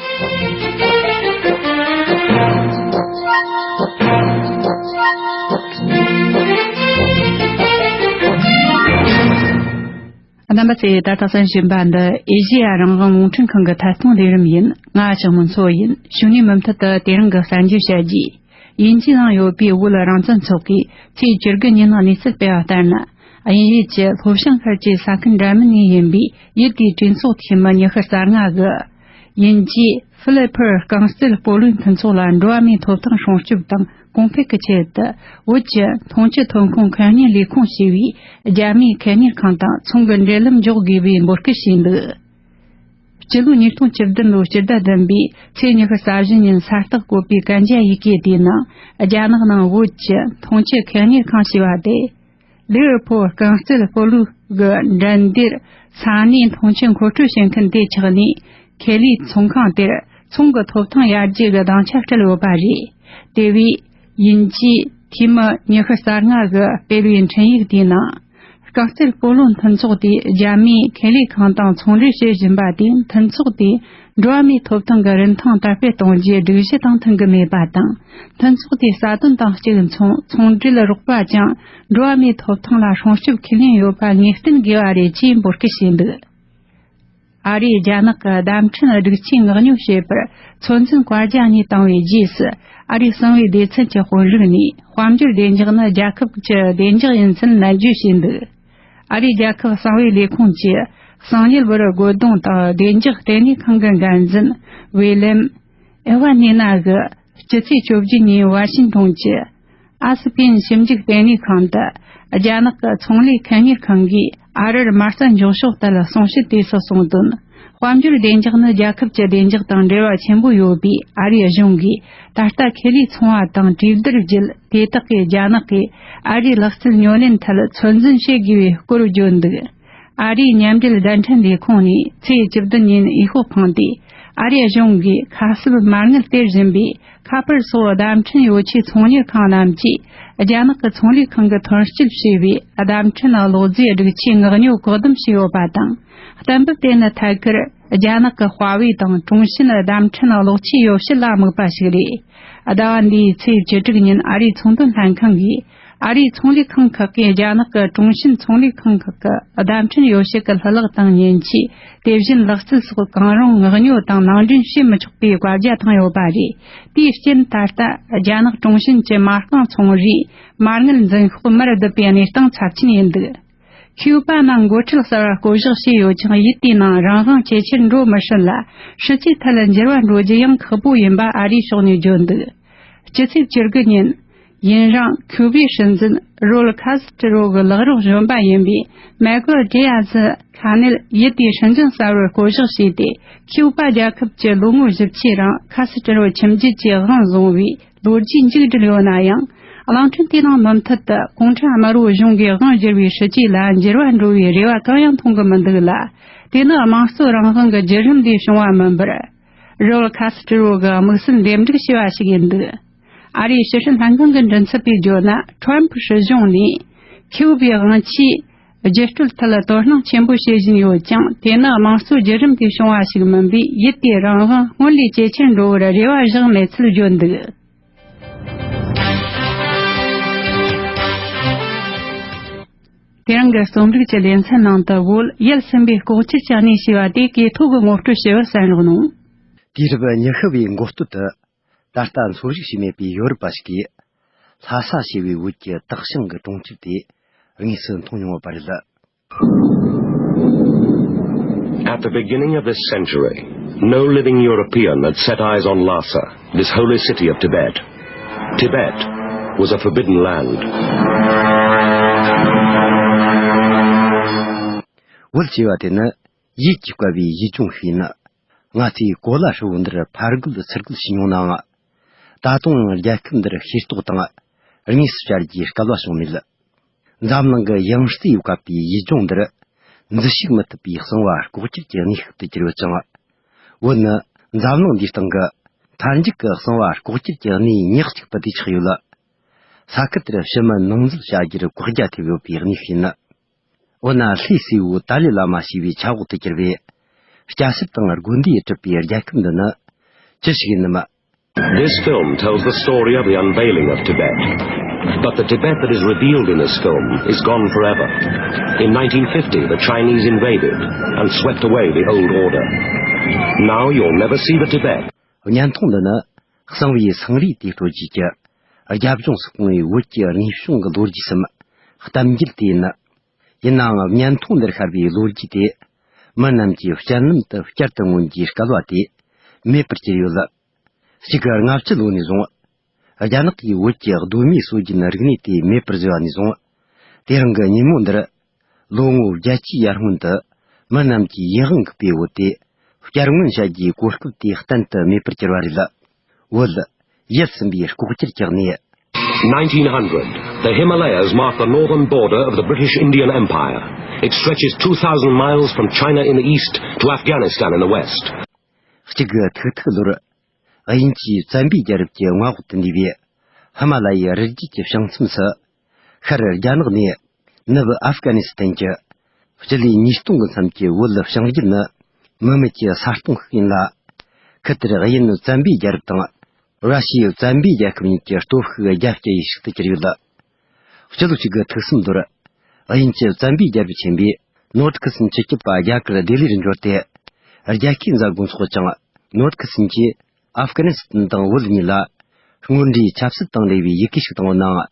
རྣམ་པ་ཚོས་ད་ལྟ་གསན་བཞིན་པ་འདི་ཨེ་ཤེ་ཡ་རང་དབང་རླུང་འཕྲིན་ཁང་གི་ཐད་གཏོང་ལས་རིམ་ཡིན། ང་ཞག་མོན་མཚོ་ཡིན། གཞུག་ནས་མུ་མཐུད་དུ་དེ་རིང་གི་གསར་འགྱུར་བཤད་རྒྱུ། དབྱིན་ཇིའི་ནང་ཡོད་པའི་བོད་རང་བཙན་ཚོགས་པས་ཚེས་བཅུ་དགུ་ཉིན་གནས་ཚུལ་སྤེལ་བ་ལྟར་ན། དབྱིན་ཡུལ་གྱི་ལྷོ་བྱང་ཤར་གྱི་ས་ཁུལ་འདྲ་མིན་ནས་ཡིན་པའི་ཡུལ་དེའི་གྲོས་ཚོགས་འཐུས་མི་ཉི་ཤུ་རྩ་ལྔ་གིས། དབྱིན་ཇིའི་ཧྥི་ལི་ཕུར་རྐང་རྩེད་སྤོ་ལོའི་མཐུན་ཚོགས་ལ་འགྲོ་བ་མིའི་ཐོབ་ཐང་སྲུང་སྐྱོབ་དང་གོང་འཕེལ་གྱི་ཆེད་དུ། བོད་ཀྱི་འཐུང་ཆུ་ཐོན་ཁུངས་ཁེ་གཉེར་ལས་ཁུངས་ཞེས་པའི་རྒྱ་མིའི་ཁེ་གཉེར་ཁང་དང་ཚོང་གི་འབྲེལ་ལམ་འཇོག་དགོས་པའི་འབོད་སྐུལ་བྱས་འདུག་སྤྱི་ལོ་ཉིས་སྟོང་བཅུ་བདུན་ལོའི་སྤྱི་ཟླ་བདུན་པའི་ཚེས་ཉི་ཤུ་རྩ་བཞི་ཉིན་གསལ་བསྒྲགས་བཀོད་པའི་གན་རྒྱ་ཡི་གེ་དེའི་ནང་། རྒྱ་ནག་ནང་བོད་ཀྱི་འཐུང་ཆུ་ཁེ་གཉེར་ཁང་ཞེས་པ་དེ། ལི་ཨར་ཕོ་རྐང་རྩེད་སྤོ་ལོ་གི་འགྲན་བསྡུར་ས་གནས་འཐུང་ཆུ་མཁོ་སྤྲོད་བྱེད་མཁན་དེ་ཆགས་ནས། ཁེ་ལས་ཚོང་ཁང་དེར་ཚོང་གི་ཐོབ་ཐང་གཡར་རྒྱུ་གི་སྡིངས་ཆ་སྤྲད་ཡོད་པ་རེད། དེ་བས། དབྱིན་ཇིའི་འཐུས་མི་ཉི་ཤུ་རྩ་ལྔ་གིས་སྤེལ་བའི་འཕྲིན་ཡིག་དེའི་ནང་། རྐང་རྩེད་སྤོ་ལོ་མཐུན་ཚོགས་དེས་རྒྱ་མིའི་ཁེ་ལས་ཁང་དང་ཚོང་འབྲེལ་བྱེད་བཞིན་པ་དེས། མཐུན་ཚོགས་དེས་འགྲོ་བ་མིའི་ཐོབ་ཐང་གི་རིན་ཐང་དར་སྤེལ་གཏོང་རྒྱུའི་སྒྲིག་གཞི་དང་མཐུན་གྱི་མེད་པ་དང་། མཐུན་ཚོགས་དེའི་རྩ་དོན་དང་གཅིག་མཚུངས་ཚོང་འབྲེལ་རོགས་པ་ཀྱང་འགྲོ་བ་མིའི་ཐོབ་ཐང་ལ་སྲུང་སྐྱོབ་ཁས་ལེན་ཡོད་པ་ངེས་གཏན་དགོས་པ་རེད་ཅེས་འབོད་སྐུལ་བྱས་འདུག་ཨ་རིས་རྒྱ་ནག་གི་བརྡ་འཕྲིན་སྒྲིག་ཆས་མངགས་ཉོ་བྱེད་པར་ཚོད་འཛིན་བཀའ་རྒྱ་གཉིས་བཏང་བའི་རྗེས་སུ། ཨ་རིའི་གསང་བའི་སྡེ་ཚན་གྱི་དཔོན་རིགས་ནས། དཔལ་འབྱོར་བདེ་འཇགས་ནི་རྒྱལ་ཁབ་ཀྱི་བདེ་འཇགས་ཡིན་ཚུལ་ནན་བརྗོད་བྱས་འདུག་ཨ་རིའི་རྒྱལ་ཁབ་གསང་བའི་ལས་ཁུངས་ཀྱིས། གསང་ཉུལ་བར་རྒོལ་རྡུང་དང་། བདེ་འཇགས་ལྟེ་གནས་ཁང་གི་འགན་འཛིན་ཝི་ལེམ་ཨེ་ཝ་ནི་ན་གིས། སྤྱི་ཚེས་བཅོ་བརྒྱད་ཉིན་ཝ་ཤིང་ཏོན་གྱི། ཨ་སི་པིན་ཞིབ་འཇུག་ལྟེ་གནས་ཁང་དུ། རྒྱ་ནག་གི་ཚོང་ལས་ཁེ་གཉེར་ཁང་གིས་ཨ་རིར་མ་རྩ་འཇོག་ཕྱོགས་ཐད་གསུང་བཤད་དུས་སུ་གསུངས་དོན། དཔལ་འབྱོར་བདེ་འཇགས་ནི་རྒྱལ་ཁབ་ཀྱི་བདེ་འཇགས་དང་འབྲེལ་བ་ཆེན་པོ་ཡོད་པས། ཨ་རིའི་གཞུང་གིས་ད་ལྟ་ཁེ་ལས་ཚོང་བ་དང་གྲོས་བསྡུར་བརྒྱུད། དེ་དག་གིས་རྒྱ་ནག་གིས་ཨ་རིའི་ལག་རྩལ་ཉོ་ལེན་ཐད་ཚོད་འཛིན་བྱེད་དགོས་པའི་སྐོར་བརྗོད་འདུག་ཨ་རིའི་མཉམ་འབྲེལ་བརྡ་འཕྲིན་ལས་ཁུངས་ནས་ཚེས་བཅུ་བདུན་ཉིན་འོས་ཤོག་འཕངས་ཏེ། ཨ་རིའི་གཞུང་གིས་ཁ་གསབ་མ་དངུལ་སྟེར་བཞིན་པའི་ཁ་པར་སོགས་བརྡ་འཕྲིན་ཡོ་ཆས་ཚོང་གཉེར་ཁང་རྣམས་ཀྱིས། རྒྱ་ནག་གི་ཚོང་ལས་ཁང་གིས་ཐོན་སྐྱེད་བྱས་པའི་བརྡ་འཕྲིན་གློག་རྫས་སྒྲིག་ཆས་མངགས་ཉོ་བཀག་སྡོམ་བྱས་ཡོད་པ་དང་། གཏན་འབེབས་དེ་ནི་ཐད་ཀར་རྒྱ་ནག་གི་ཧྭ་ཝེ་དང་ཀྲུང་ཞིན་བརྡ་འཕྲིན་གློག་ཆས་ཡོ་བྱད་ལ་དམིགས་པ་ཞིག་རེད། ཟླ་བ་འདིའི་ཚེས་བཅུ་དྲུག་ཉིན་ཨ་རིའི་ཚོང་དོན་ལྷན་ཁང་གིས། ཨ་རིའི་ཚོང་ལས་ཁང་ཁག་གིས་རྒྱ་ནག་གི་ཀྲུང་ཞིན་ཚོང་ལས་ཁང་ཁག་གི་བརྡ་འཕྲིན་ཡོ་བྱད་ཀྱི་ལྷུ་ལག་དང་མཉེན་ཆས། དེ་བཞིན་ལག་རྩལ་སོགས་གང་རུང་མངགས་ཉོ་དང་ནང་འདྲེན་བྱེད་མི་ཆོག་པའི་བཀའ་རྒྱ་བཏང་ཡོད་པ་རེད། དེའི་རྐྱེན། ད་ལྟ་རྒྱ་ནག་ཀྲུང་ཞིན་གྱི་མ་རྐང་ཚོང་རའི་མ་དངུལ་འཛིན་ཤོག་མར་བརྡིབས་པའི་གནས་སྟངས་ཚབས་ཆེན་ཡིན་འདུག་ཁིའུ་པ་ནང་འགོ་ཁྲིད་གསར་བ་བསྐོ་གཞག་བྱས་ཡོད་ཀྱང་། ཡུལ་དེའི་ནང་རང་དབང་ཇེ་ཆེར་འགྲོ་མི་སྲིད་ལ། སྲིད་ཇུས་ཐད་འགྱུར་བ་འགྲོ་རྒྱུ་ཡང་ཁག་པོ་ཡིན་པ་ཨ་རིའི་ཕྱོགས་ནས་བརྗོད་འདུག་སྤྱི་ཚེས་བཅུ་དགུ་ཉིན། ཡུན་རིང་ཁིའུ་པའི་སྲིད་འཛིན་རོལ་ཁ་སི་ཏྲི་རོ་གི་ལག་རོགས་གཞོན་པ་ཡིན་པའི་མེ་ཀོ་ཌི་ཡ་ཛི་ཁ་ནེལ་ཡུལ་དེའི་སྲིད་འཛིན་གསར་བར་བསྐོ་གཞག་བྱས་ཏེ། ཁིའུ་པ་རྒྱལ་ཁབ་ཀྱི་ལོ་ངོ་བཞི་བཅུའི་རིང་ཁ་སི་ཏྲི་རོ་ཁྱིམ་རྒྱུད་ཀྱི་དབང་བཟུང་བའི་ལོ་རྒྱུས་མཇུག་བསྒྲིལ་ཡོད་ན་ཡང་། གླིང་ཕྲན་དེའི་ནང་མུ་མཐུད་དུ་གུང་ཁྲན་དམར་པོའི་གཞུང་གིས་དབང་བསྒྱུར་བའི་སྲིད་ཇུས་ལ་འགྱུར་བ་འགྲོ་བའི་རེ་བ་གང་ཡང་མཐོང་གི་མི་འདུག་ལ། དེ་ནི་དམངས་གཙོ་རང་དབང་གི་བརྒྱུད་རིམ་ལས་བྱུང་བ་མིན་པར། རོལ་ཁ་སི་ཏྲི་རོ་གི་དམིགས་བསལ་འདེམས་སྒྲུག་བྱས་པ་ཞིག་ཡིན་འདུག་ཨ་རིའི་ཕྱི་སྲིད་ལྷན་ཁང་གི་མགྲིན་ཚབ་པས་བརྗོད་ན། ཁྲོམ་ཕུ་སྲིད་གཞུང་ནས་ཁིའུ་པའི་དབང་ཆའི་བརྒྱུད་སྤྲོད་ཐད་དོ་སྣང་ཆེན་པོ་བྱེད་བཞིན་ཡོད་ཀྱང་། དེ་ནི་དམངས་གཙོའི་བརྒྱུད་རིམ་གྱིས་བྱུང་བ་ཞིག་མིན་པས། ཡུལ་དེའི་རང་དབང་སྔོན་ལས་ཇེ་ཆེར་འགྲོ་བར་རེ་བ་བཞག་མེད་ཚུལ་བརྗོད་འདུག་དེ་རིང་གི་རྩོམ་སྒྲིག་གི་ལེ་ཚན་ནང་དུ། བོད་ཡུལ་གསུམ་པའི་ལྐོག་གྱུར་གྱི་གནས་ཞེས་པ་དེ་གི་ཐོག་གི་ངོ་སྤྲོད་ཞུ་བར་གསན་རོགས་གནང་། དུས་རབས་ཉི་ཤུ་བའི་འགོ་སྟོད་དུ། ད་ལྟ་འཚོ་བཞུགས་བྱས་མེད་པའི་ཡོ་རོབ་པ་ཞིག་གིས། ལྷ་ས་ཞེས་པའི་བོད་ཀྱི་དག་ཞིང་གི་གྲོང་ཁྱེར་དེ་དངོས་སུ་མཐོང་མྱོང་བ་རེད། At the beginning of this century, no living European had set eyes on Lhasa, this holy city of Tibet. Tibet was a forbidden land. བོད་ཅེས་པ་དེ་ནི་ཡིད་ཀྱིས་བསྐལ་བའི་ཡུལ་ལྗོངས་ཤིག་ཡིན། ང་ཚོས་གོ་ལ་ཧྲིལ་བོ་འདིར་ཕར་རྒོལ་ཚུར་རྒོལ་བྱས་མྱོང་ནའང་། ད་དུང་ཡང་རྒྱལ་ཁབ་འདིར་ཤེས་རྟོགས་དང་དངོས་སུ་བཅར་རྒྱུའི་སྐལ་བ་བྱུང་མེད། འཛམ་གླིང་གི་ཡང་རྩེ་ཡོད་བཀབ་པའི་ཡུལ་ལྗོངས་འདིར་འཛུལ་ཞུགས་མི་ཐུབ་པའི་གསང་བ་ལྐོག་གྱུར་གྱི་གནས་ཤིག་ཏུ་གྱུར་ཡོད་ཅིང་། བོད་ནི་འཛམ་གླིང་འདིའི་སྟེང་གི་མཐའ་མཇུག་གི་གསང་བ་ལྐོག་གྱུར་གྱི་གནས་ཉག་གཅིག་ཏུ་དེ་ཆགས་ཡོད་ལ། ས་ཁུལ་དེར་ཕྱི་མི་ནང་འཛུལ་བྱ་རྒྱུར་བཀག་རྒྱ་ཐེབས་ཡོད་པའི་གནས་ཤིག་ཡིན། འོ་ན་ལྷའི་སྲས་པོ་ཏཱ་ལའི་བླ་མ་ཞེས་པའི་ཆག་འོག་ཏུ་གྱུར་བའི་སྐྱ་སེར་དང་དགོན་སྡེས་གྲུབ་པའི་རྒྱལ་ཁབ་འདི་ནི་ཅི་ཞིག་ཡིན་ནམ། This film tells the story of the unveiling of Tibet. But the Tibet that is revealed in this film is gone forever. In nineteen fifty, the Chinese invaded and swept away the old order. Now you'll never see the Tibet. བརྙན་ཐུང་འདི་ནི་གསང་བའི་སེང་རུས་དེ་དཀྲོལ་རྒྱུ་གྱི་རྒྱབ་ལྗོངས་སུ་བསྐུངས་པའི་བོད་ཀྱི་དངོས་བྱུང་གི་ལོ་རྒྱུས་སམ་གཏམ་རྒྱུད་དེ་ཡིན། ཡིན་ནའང་བརྙན་ཐུང་འདིར་ཤར་བའི་ལོ་རྒྱུས་དེ་མི་རྣམས་ཀྱི་སྤྱན་ལམ་དུ་བསྐྱར་དུ་མངོན་རྒྱུའི་སྐལ་བ་དེ་མེད་པར་གྱུར་ཡོད། གཅིག་གི་ལྔ་བཅུ་ལོ་ནས་བཟུང་རྒྱ་ནག་གིས་བོད་ཀྱི་གདོད་མའི་སྲོལ་རྒྱུན་རིག་གནས་དེ་མེད་པར་བཟོས་པ་ནས་བཟུང་། དེ་རིང་གི་ཉིན་མོ་འདིར་ལོ་ངོ་བརྒྱད་ཅུའི་ཡར་སྔོན་དུ་མི་རྣམས་ཀྱིས་ཡིད་དབང་འགུག་པའི་བོད་དེ་བསྐྱར་མངོན་བྱ་རྒྱུའི་གོ་སྐབས་དེ་གཏན་དུ་མེད་པར་གྱུར་བ་རེད། བོད། ཡུལ་གསུམ་པའི་ལྐོག་གྱུར་གྱི་གནས། Nineteen hundred, the Himalayas mark the northern border of the British Indian Empire. It stretches two thousand miles from China in the east to Afghanistan in the west. གཅིག་གི་ཐིག་ཐིག་ལོར་དབྱིན་ཇིའི་བཙན་པོའི་རྒྱལ་རབས་ཀྱི་མངའ་འོག་ཏུ་འདུས་པའི་ཧི་མ་ལ་ཡའི་རི་རྒྱུད་ཀྱི་བྱང་མཚམས་སུ། ཤར་རྒྱ་ནག་ནས་ནུབ་ཨབ་གྷ་ནི་སི་ཐན་གྱི་སྤྱི་ལེ་ཉིས་སྟོང་གི་མཚམས་ཀྱི་བོད་བྱང་རྒྱུད་ནི་མུ་མེད་ཀྱི་ས་སྟོང་ཞིག་ཡིན་ལ། ཁུལ་དེར་དབྱིན་བཙན་པོའི་རྒྱལ་རབས་དང་། ར་ཤི་ཡའི་བཙན་པོའི་རྒྱལ་ཁབ་གཉིས་ཀྱི་སྟོབས་ཤུགས་རྒྱ་བསྐྱེད་ཡུལ་ཞིག་ཏུ་གྱུར་ཡོད། སྤྱི་ལོ་གཅིག་དགུ་ཐིག་གསུམ་ལོར་དབྱིན་ཇི་བཙན་པོའི་རྒྱལ་པོ་ཆེན་པོས་ནོར་ཁི་སིན་ཆུ་སྐྱིད་པ་རྒྱ་གར་ལྡི་ལིར་འབྱོར་ཏེ། རྒྱལ་ཁའི་མཛད་སྒོ་འཚོགས་ཀྱང་། ནོར་ཁི་སིན་གྱིས་ཨབ་གྷ་ནི་སི་ཐན་དང་བོད་གཉིས་ལ་དངོས་འབྲེལ་ཆབ་སྲིད་དང་འབྲེལ་བའི་ཡི་གེ་ཞིག་བཏང་ཡོད་ནའང་།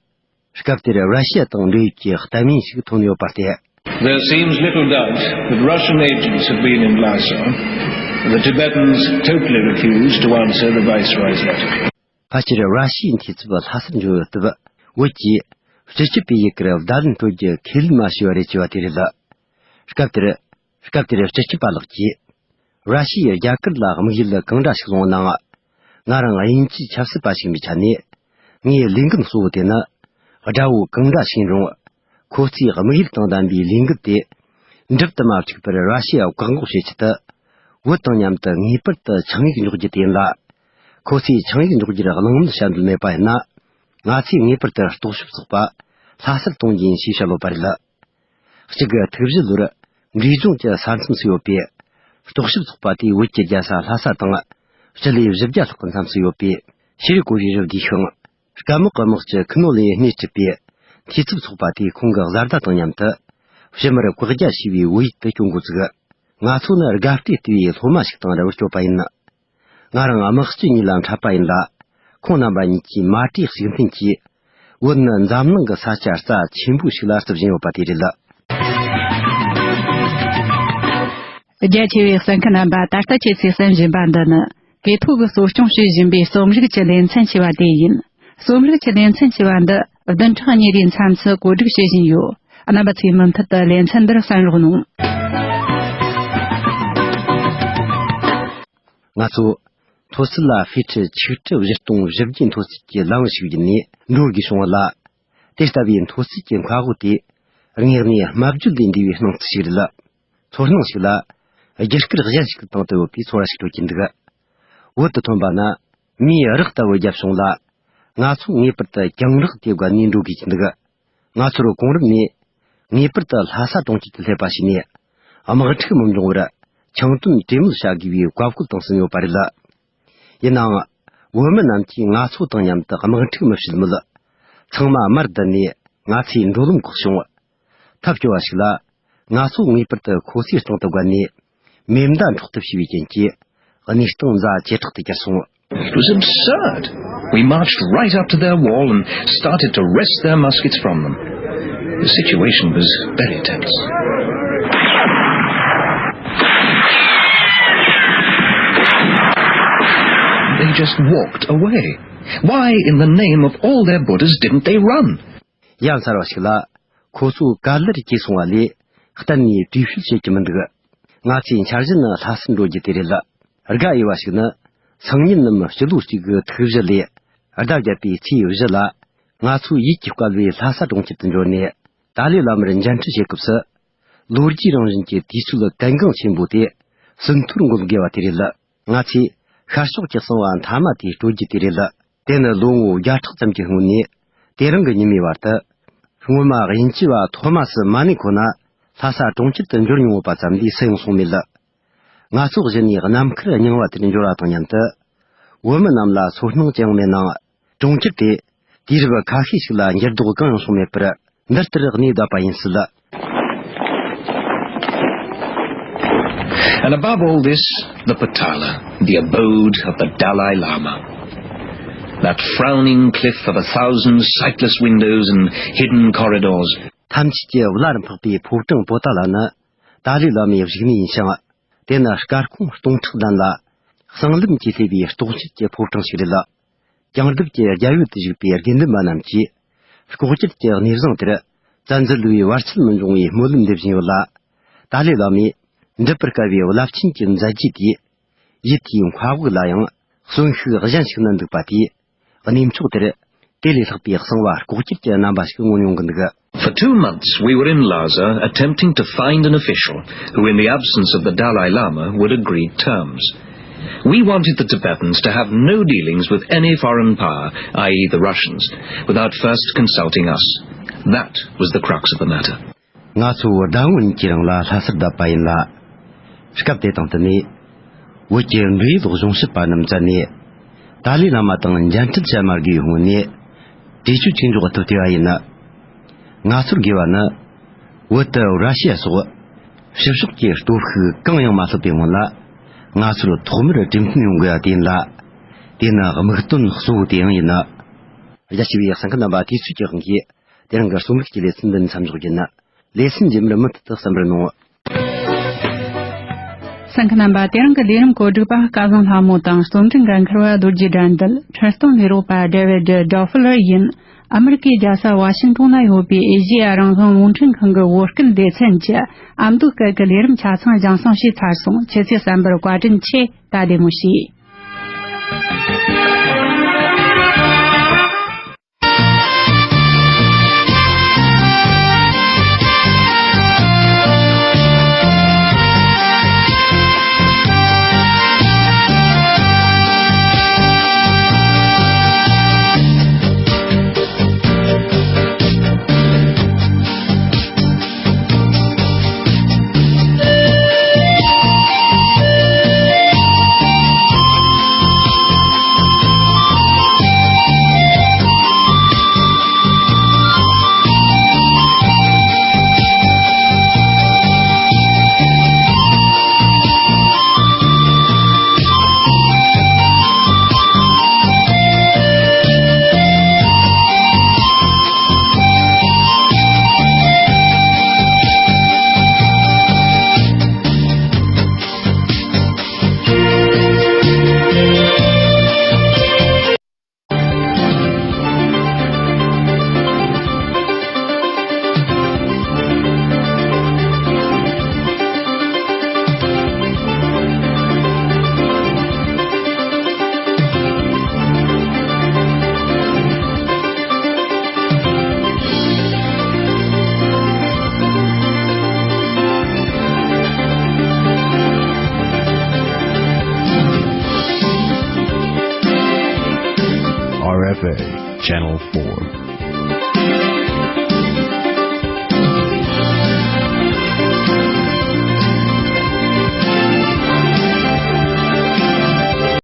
སྐབས་དེར་ར་ཤི་ཡ་དང་འབྲེལ་ཡོད་ཀྱི་གཏམ་ངན་ཞིག་ཐོན་ཡོད་པ་སྟེ། There seems little doubt that Russian agents have been in Lhasa. The Tibetans totally refused to answer the viceroy's letter. ཕལ་ཆེར་ར་ཤི་ཡའི་འཐུས་ཚབ་ལྷ་སར་འབྱོར་ཡོད་སྟབས། བོད་ཀྱིས་སྤྱི་ཁྱབ་པའི་ཡི་གེར་བརྡ་ལན་སྤྲོད་རྒྱུ་ཁས་ལེན་མ་བྱས་པ་རེད་ཅེས་པ་དེ་རེད། སྐབས་དེར། སྐབས་དེར་སྤྱི་ཁྱབ་པ་ལགས་ཀྱིས། ར་ཤི་ཡས་རྒྱ་གར་ལ་དམིགས་ཡུལ་གང་འདྲ་ཞིག་བཟུང་ནའང་། ང་རང་དབྱིན་ཇིའི་ཆབ་སྲིད་པ་ཞིག་ཡིན་པའི་ཆ་ནས། ངའི་ལས་འགན་གཙོ་བོ་དེ་ནི། དགྲ་བོ་གང་འདྲ་ཞིག་ཡིན་རུང་། ཁོ་ཚོའི་དམིགས་ཡུལ་དང་ལྡན་པའི་ལས་འགུལ་དེ། འགྲུབ་ཏུ་མ་བཅུག་པར་ར་ཤི་ཡ་བཀག་འགོག་བྱེད་ཆེད་དུ། བོད་དང་མཉམ་དུ་ངེས་པར་དུ་ཆིངས་ཡིག་འཇོག་རྒྱུ་དེ་ཡིན་ལ། ཁོ་ཚོས་ཆིངས་ཡིག་འཇོག་རྒྱུར་གླེང་མོལ་བྱ་འདོད་མེད་པ་ཡིན་ན། ང་ཚོས་ངེས་པར་དུ་རྟོག་ཞིབ་ཚོགས་པ་ལྷ་སར་གཏོང་རྒྱུ་ཡིན་ཞེས་བཤད་ཡོད་པ་རེད། གཅིག་དགུ་ཐིག་བཞི་ལོར་འབྲས་ལྗོངས་ཀྱི་ས་མཚམས་སུ་ཡོད་པའི་རྟོག་ཞིབ་ཚོགས་པ་དེས་བོད་ཀྱི་རྒྱལ་ས་ལྷ་ས་དང་སྤྱི་ལེ་བཞི་བརྒྱ་ལྷག་གི་མཚམས་སུ་ཡོད་པའི་ཤེས་རིག་སྐོར་གྱི་རི་བདེ་ཤང་སྐམ་དམག་གི་དམག་སྤྱི་ཁུ་ནོ་ལེ་སྣེ་ཁྲིད་པའི་འཐུས་ཚབ་ཚོགས་པ་དེས་ཁོང་གི་བཟའ་ཟླ་དང་མཉམ་དུ་ཕྱི་མར་བཀག་རྒྱ་ཞེས་པའི་བོད་ཡིག་ཏུ་སྐྱོན་འགོ་བཙུགས། ང་ཚོ་ནི་དགའ་བལྟས་བལྟས་པའི་སློབ་མ་ཞིག་དང་འདྲ་བར་སྐྱོད་པ་ཡིན། ང་རང་དམག་སྤྱི་གཉིས་ལ་འཕྲད་པ་ཡིན་ལ། ཁོང་རྣམ་པ་གཉིས་ཀྱིས་མ་གྲོས་གཅིག་མཐུན་གྱིས། བོད་ནི་འཛམ་གླིང་གི་ས་ཆ་རྩ་ཆེན་པོ་ཞིག་ལ་བརྩི་བཞིན་ཡོད་པ་དེ་རེད། རྒྱ་ཆེ་བའི་གསན་མཁན་རྣམ་པ། ད་ལྟ་ཁྱེད་ཚོས་གསན་བཞིན་པ་འདི་ནི། གོས་ཐོག་གིས་གཙོ་སྐྱོང་བྱེད་བཞིན་པའི་རྩོམ་རིག་གི་ལེ་ཚན་ཞེས་པ་དེ་ཡིན། རྩོམ་རིག་གི་ལེ་ཚན་ཞེས་པ་འདི་བདུན་ཕྲག་གཉིས་རེའི་མཚམས་སུ་བཀོད་སྒྲིག་བྱེད་བཞིན་ཡོད། རྣམ་པ་ཚོས་མུ་མཐུད་དུ་ལེ་ཚན་འདིར་གསན་རོགས་གནང་། ང་ཚོ་མཐོ་ཚད་ལ་ཧྥེ་ཁྲི་ཆིག་ཁྲི་བཞི་སྟོང་བཞི་བརྒྱའི་མཐོ་ཚད་ཀྱི་ལམ་ཞིག་བརྒྱུད་ནས་འགྲོ་དགོས་བྱུང་བ་ལ། དེ་ལྟ་བུའི་མཐོ་ཚད་ཀྱི་མཁའ་དབུགས་དེ་དངོས་གནས་སྨྲ་བརྗོད་ལས་འདས་པའི་སྣང་ཚུལ་ཞིག་རེད། ཚོར་སྣང་ཞིག་ལ་རྒྱུ་སྐར་གཞན་ཞིག་གི་སྟེང་དུ་ཡོད་པའི་ཚོར་བ་ཞིག་སྤྲོད་ཀྱིན་འདུག། བོད་དུ་ཐོན་པ་ན་མིའི་རགས་ལྟ་བུ་བརྒྱབ་བྱུང་ལ། ང་ཚོ་ངེས་པར་དུ་གྱང་རགས་དེ་བརྒལ་ནས་འགྲོ་དགོས་ཀྱི་འདུག། ང་ཚོར་གོང་རིམ་ནས་ངེས་པར་དུ་ལྷ་ས་གྲོང་ཁྱེར་དུ་སླེབས་པ་བྱས་ནས། དམག་འཁྲུག་མི་འབྱུང་བར་ཁྱིམ་སྟོན་གྲོས་མོལ་བྱ་དགོས་པའི་བཀའ་བཀོད་དང་གསུངས་ཡོད་པ་རེད། ཡིན་ནའང་། བོད་མི་རྣམས་ཀྱིས་ང་ཚོ་དང་མཉམ་དུ་དམག་འཁྲུག་མི་བྱེད་མོད། ཚང་མ་མར་བསྡད་ནས་ང་ཚོས་འགྲོ་ལམ་བཀག་བྱུང་། ཐབས་སྐྱོ་བ་ཞིག་ལ། ང་ཚོ་ངེས་པར་དུ་ཁོ་ཚོའི་སྟེང་དུ་བརྒལ་ནས་མེ་མདའ་འཕྲོག་ཐབས་བྱས་པའི་རྐྱེན་གྱིས། གནས་སྟངས་ཛ་ཇེ་དྲག་ཏུ་གྱུར་སོང་། It was absurd. We marched right up to their wall and started to wrest their muskets from them. The situation was very tense. They just walked away. Why in the name of all their Buddhas didn't they run? ཡ་མཚར་བ་ཞིག་ལ། ཁོ་ཚོ་ག་ལེར་སྐྱེས་སོང་བ་ལས་གཏན་ནས་བྲོས་བྱོལ་བྱེད་ཀྱི་མི་འདུག། ང་ཚོའི་འཆར་གཞི་ནི་ལྷ་སར་འགྲོ་རྒྱུ་དེ་རེད། དགའ་འོས་པ་ཞིག་ནི་སང་ཉིན་ནམ་སྤྱི་ལོ་གཅིག་གི་ཐིག་བཞི་ལོའི་ཟླ་བརྒྱད་པའི་ཚེས་བཞི་ལ། ང་ཚོས་ཡིད་ཀྱིས་བསྐལ་བའི་ལྷ་ས་གྲོང་ཁྱེར་དུ་འབྱོར་ནས། ཏཱ་ལའི་བླ་མར་མཇལ་འཕྲད་བྱེད་སྐབས་སུ། ལོ་རྒྱུས་རང་བཞིན་གྱི་དུས་ཚོད་གལ་འགངས་ཆེན་པོ་དེ་ཟིན་ཐོར་འགོད་དགོས་པ་དེ་རེད། ང་ཚོས་ཤར་ཕྱོགས་ཀྱི་གསང་བ་མཐའ་མ་དེ་སྤྲོད་རྒྱུ་དེ་རེད། དེ་ནི་ལོ་ངོ་བརྒྱ་ཕྲག་ཙམ་གྱི་སྔོན་ནས་དེ་རིང་གི་ཉི་མའི་བར་དུ། སྔོན་མ་དབྱིན་ཇི་བ་ཐོ་མ་སི་མ་ནེ་ཁོ་ན་ལྷ་ས་གྲོང་ཁྱེར་དུ་འབྱོར་མྱོང་ཡོད་པ་ཙམ་ལས་སུ་ཡང་སོང་མེད་ལ། ང་ཚོ་གཞི་ནས་ནམ་མཁར་རྙིང་བ་དེར་འབྱོར་བ་དང་མཉམ་དུ། བོད་མི་རྣམས་ལ་ཚོར་སྣང་ཅི་ཡང་མེད་ནའང་། གྲོང་ཁྱེར་དེ་དུས་རབས་ཁ་ཤས་ཤིག་ལ་འགྱུར་ལྡོག་གང་ཡང་བྱུང་མེད་པར་འདི་ལྟར་གནས་བསྡད་པ་ཡིན་སྲིད། And above all this, the Potala, the abode of the Dalai Lama. That frowning cliff of a thousand sightless windows and hidden corridors. ཐམས་ཅད་ཀྱི་བླ་རུ་འཕགས་པའི་ཕོ་བྲང་པོ་ཏཱ་ལ་ནི་ཏཱ་ལའི་བླ་མའི་བཞུགས་གནས་ཡིན་ཞིང་། དེ་ནི་སྐར་ཁུང་སྟོང་ཕྲག་ལྡན་ལ། གསང་ལམ་གྱིས་སླེབས་པའི་རྟོགས་བརྗོད་ཀྱི་ཕོ་བྲང་ཞིག་རེད། ཀྱང་ལྡེབས་ཀྱི་རྒྱལ་ཡུལ་དུ་བཞུགས་པའི་དགེ་འདུན་པ་རྣམས་ཀྱིས། ལྐོག་གྱུར་གྱི་གནས་བཟང་དེར། བཙན་འཛུལ་བའི་བར་ཆད་མི་འབྱུང་བའི་སྨོན་ལམ་འདེབས་བཞིན་ཡོད་ལ། ཏཱ་ལའི་བླ་མས། འགྲུབ་པར་དཀའ་བའི་རླབས་ཆེན་གྱི་མཛད་རྗེས་དེས། ཡུལ་དེའི་མཁའ་དབུགས་ལ་ཡང་གསོན་ཤུགས་གཞན་ཞིག་བསྣན་འདུག་པ་དེས། གནས་མཆོག་དེར་དེ་ལས་ལྷག་པའི་གསང་བ་ལྐོག་གྱུར་གྱི་རྣམ་པ་ཞིག་མངོན་ཡོང་གི་འདུག། For two months, we were in Lhasa attempting to find an official who, in the absence of the Dalai Lama, would agree terms. We wanted the Tibetans to have no dealings with any foreign power, that is the Russians, without first consulting us. That was the crux of the matter. ང་ཚོ་ཟླ་ངོ་གཉིས་ཀྱི་རིང་ལ་ལྷ་སར་བསྡད་པ་ཡིན་ལ། སྐབས་དེ་དང་བསྟུན་ནས། བོད་ཀྱི་འབྲེལ་ཡོད་གཞུང་ཞབས་པ་རྣམས་བཙལ་ནས། ཏཱ་ལའི་བླ་མ་དང་མཇལ་འཕྲད་བྱ་མ་དགོས་པའི་སྔོན་ནས། གྲོས་ཆོད་ཅིག་འཇོག་ཐུབ་བསྡད་པ་ཡིན། ང་ཚོར་དགོས་པ་ནི། བོད་དུ་ར་ཤི་ཡ་སོགས་ཕྱི་ཕྱོགས་ཀྱི་སྟོབས་ཤུགས་གང་ཡང་མ་ཐོབ་པའི་སྔོན་ལ། ང་ཚོར་ཐོག་མར་གྲོས་མཐུན་ཡོང་དགོས་པ་དེ་ཡིན་ལ། དེ་ནི་དམིགས་དོན་གཙོ་བོ་དེ་ཡང་ཡིན། རྒྱ་ཆེ་བའི་གསན་མཁན་རྣམ་པ། དུས་ཚོད་ཀྱི་དབང་གིས་དེ་རིང་གི་རྩོམ་རིག་གི་ལེ་ཚན་འདི་ནས་མཚམས་འཇོག་རྒྱུ་ཡིན། ལེ་ཚན་རྗེས་མར་མུ་མཐུད་དུ་གསན་པར་གནང་། གསན་མཁན་རྣམ་པ། དེ་རིང་གི་ལས་རིམ་གོ་སྒྲིག་པ་སྐལ་བཟང་ལྷ་མོ་དང་རྩོམ་སྒྲིག་འགན་འཁུར་བ་རྡོ་རྗེ་དགྲ་འདུལ། འཁྲིད་སྟོན་ལས་རོགས་པ་David Doffler ཡིན། ཨ་མི་རི་ཀའི་རྒྱལ་ས་ཝ་ཤིང་ཏོན་ན་ཡོད་པའི་ཨེ་ཤེ་ཡ་རང་དབང་རླུང་འཕྲིན་ཁང་གི་བོད་སྐད་སྡེ་ཚན་གྱི་ཨ་མདོའི་སྐད་ཀྱི་ལས་རིམ་ཆ་ཚང་རྒྱང་སྲིང་བྱས་ཚར་སོང་། ཁྱེད་ཚོས་གསན་པར་བཀའ་དྲིན་ཆེ། ད་བདེ་མོ་བྱོས། R F A, Channel four.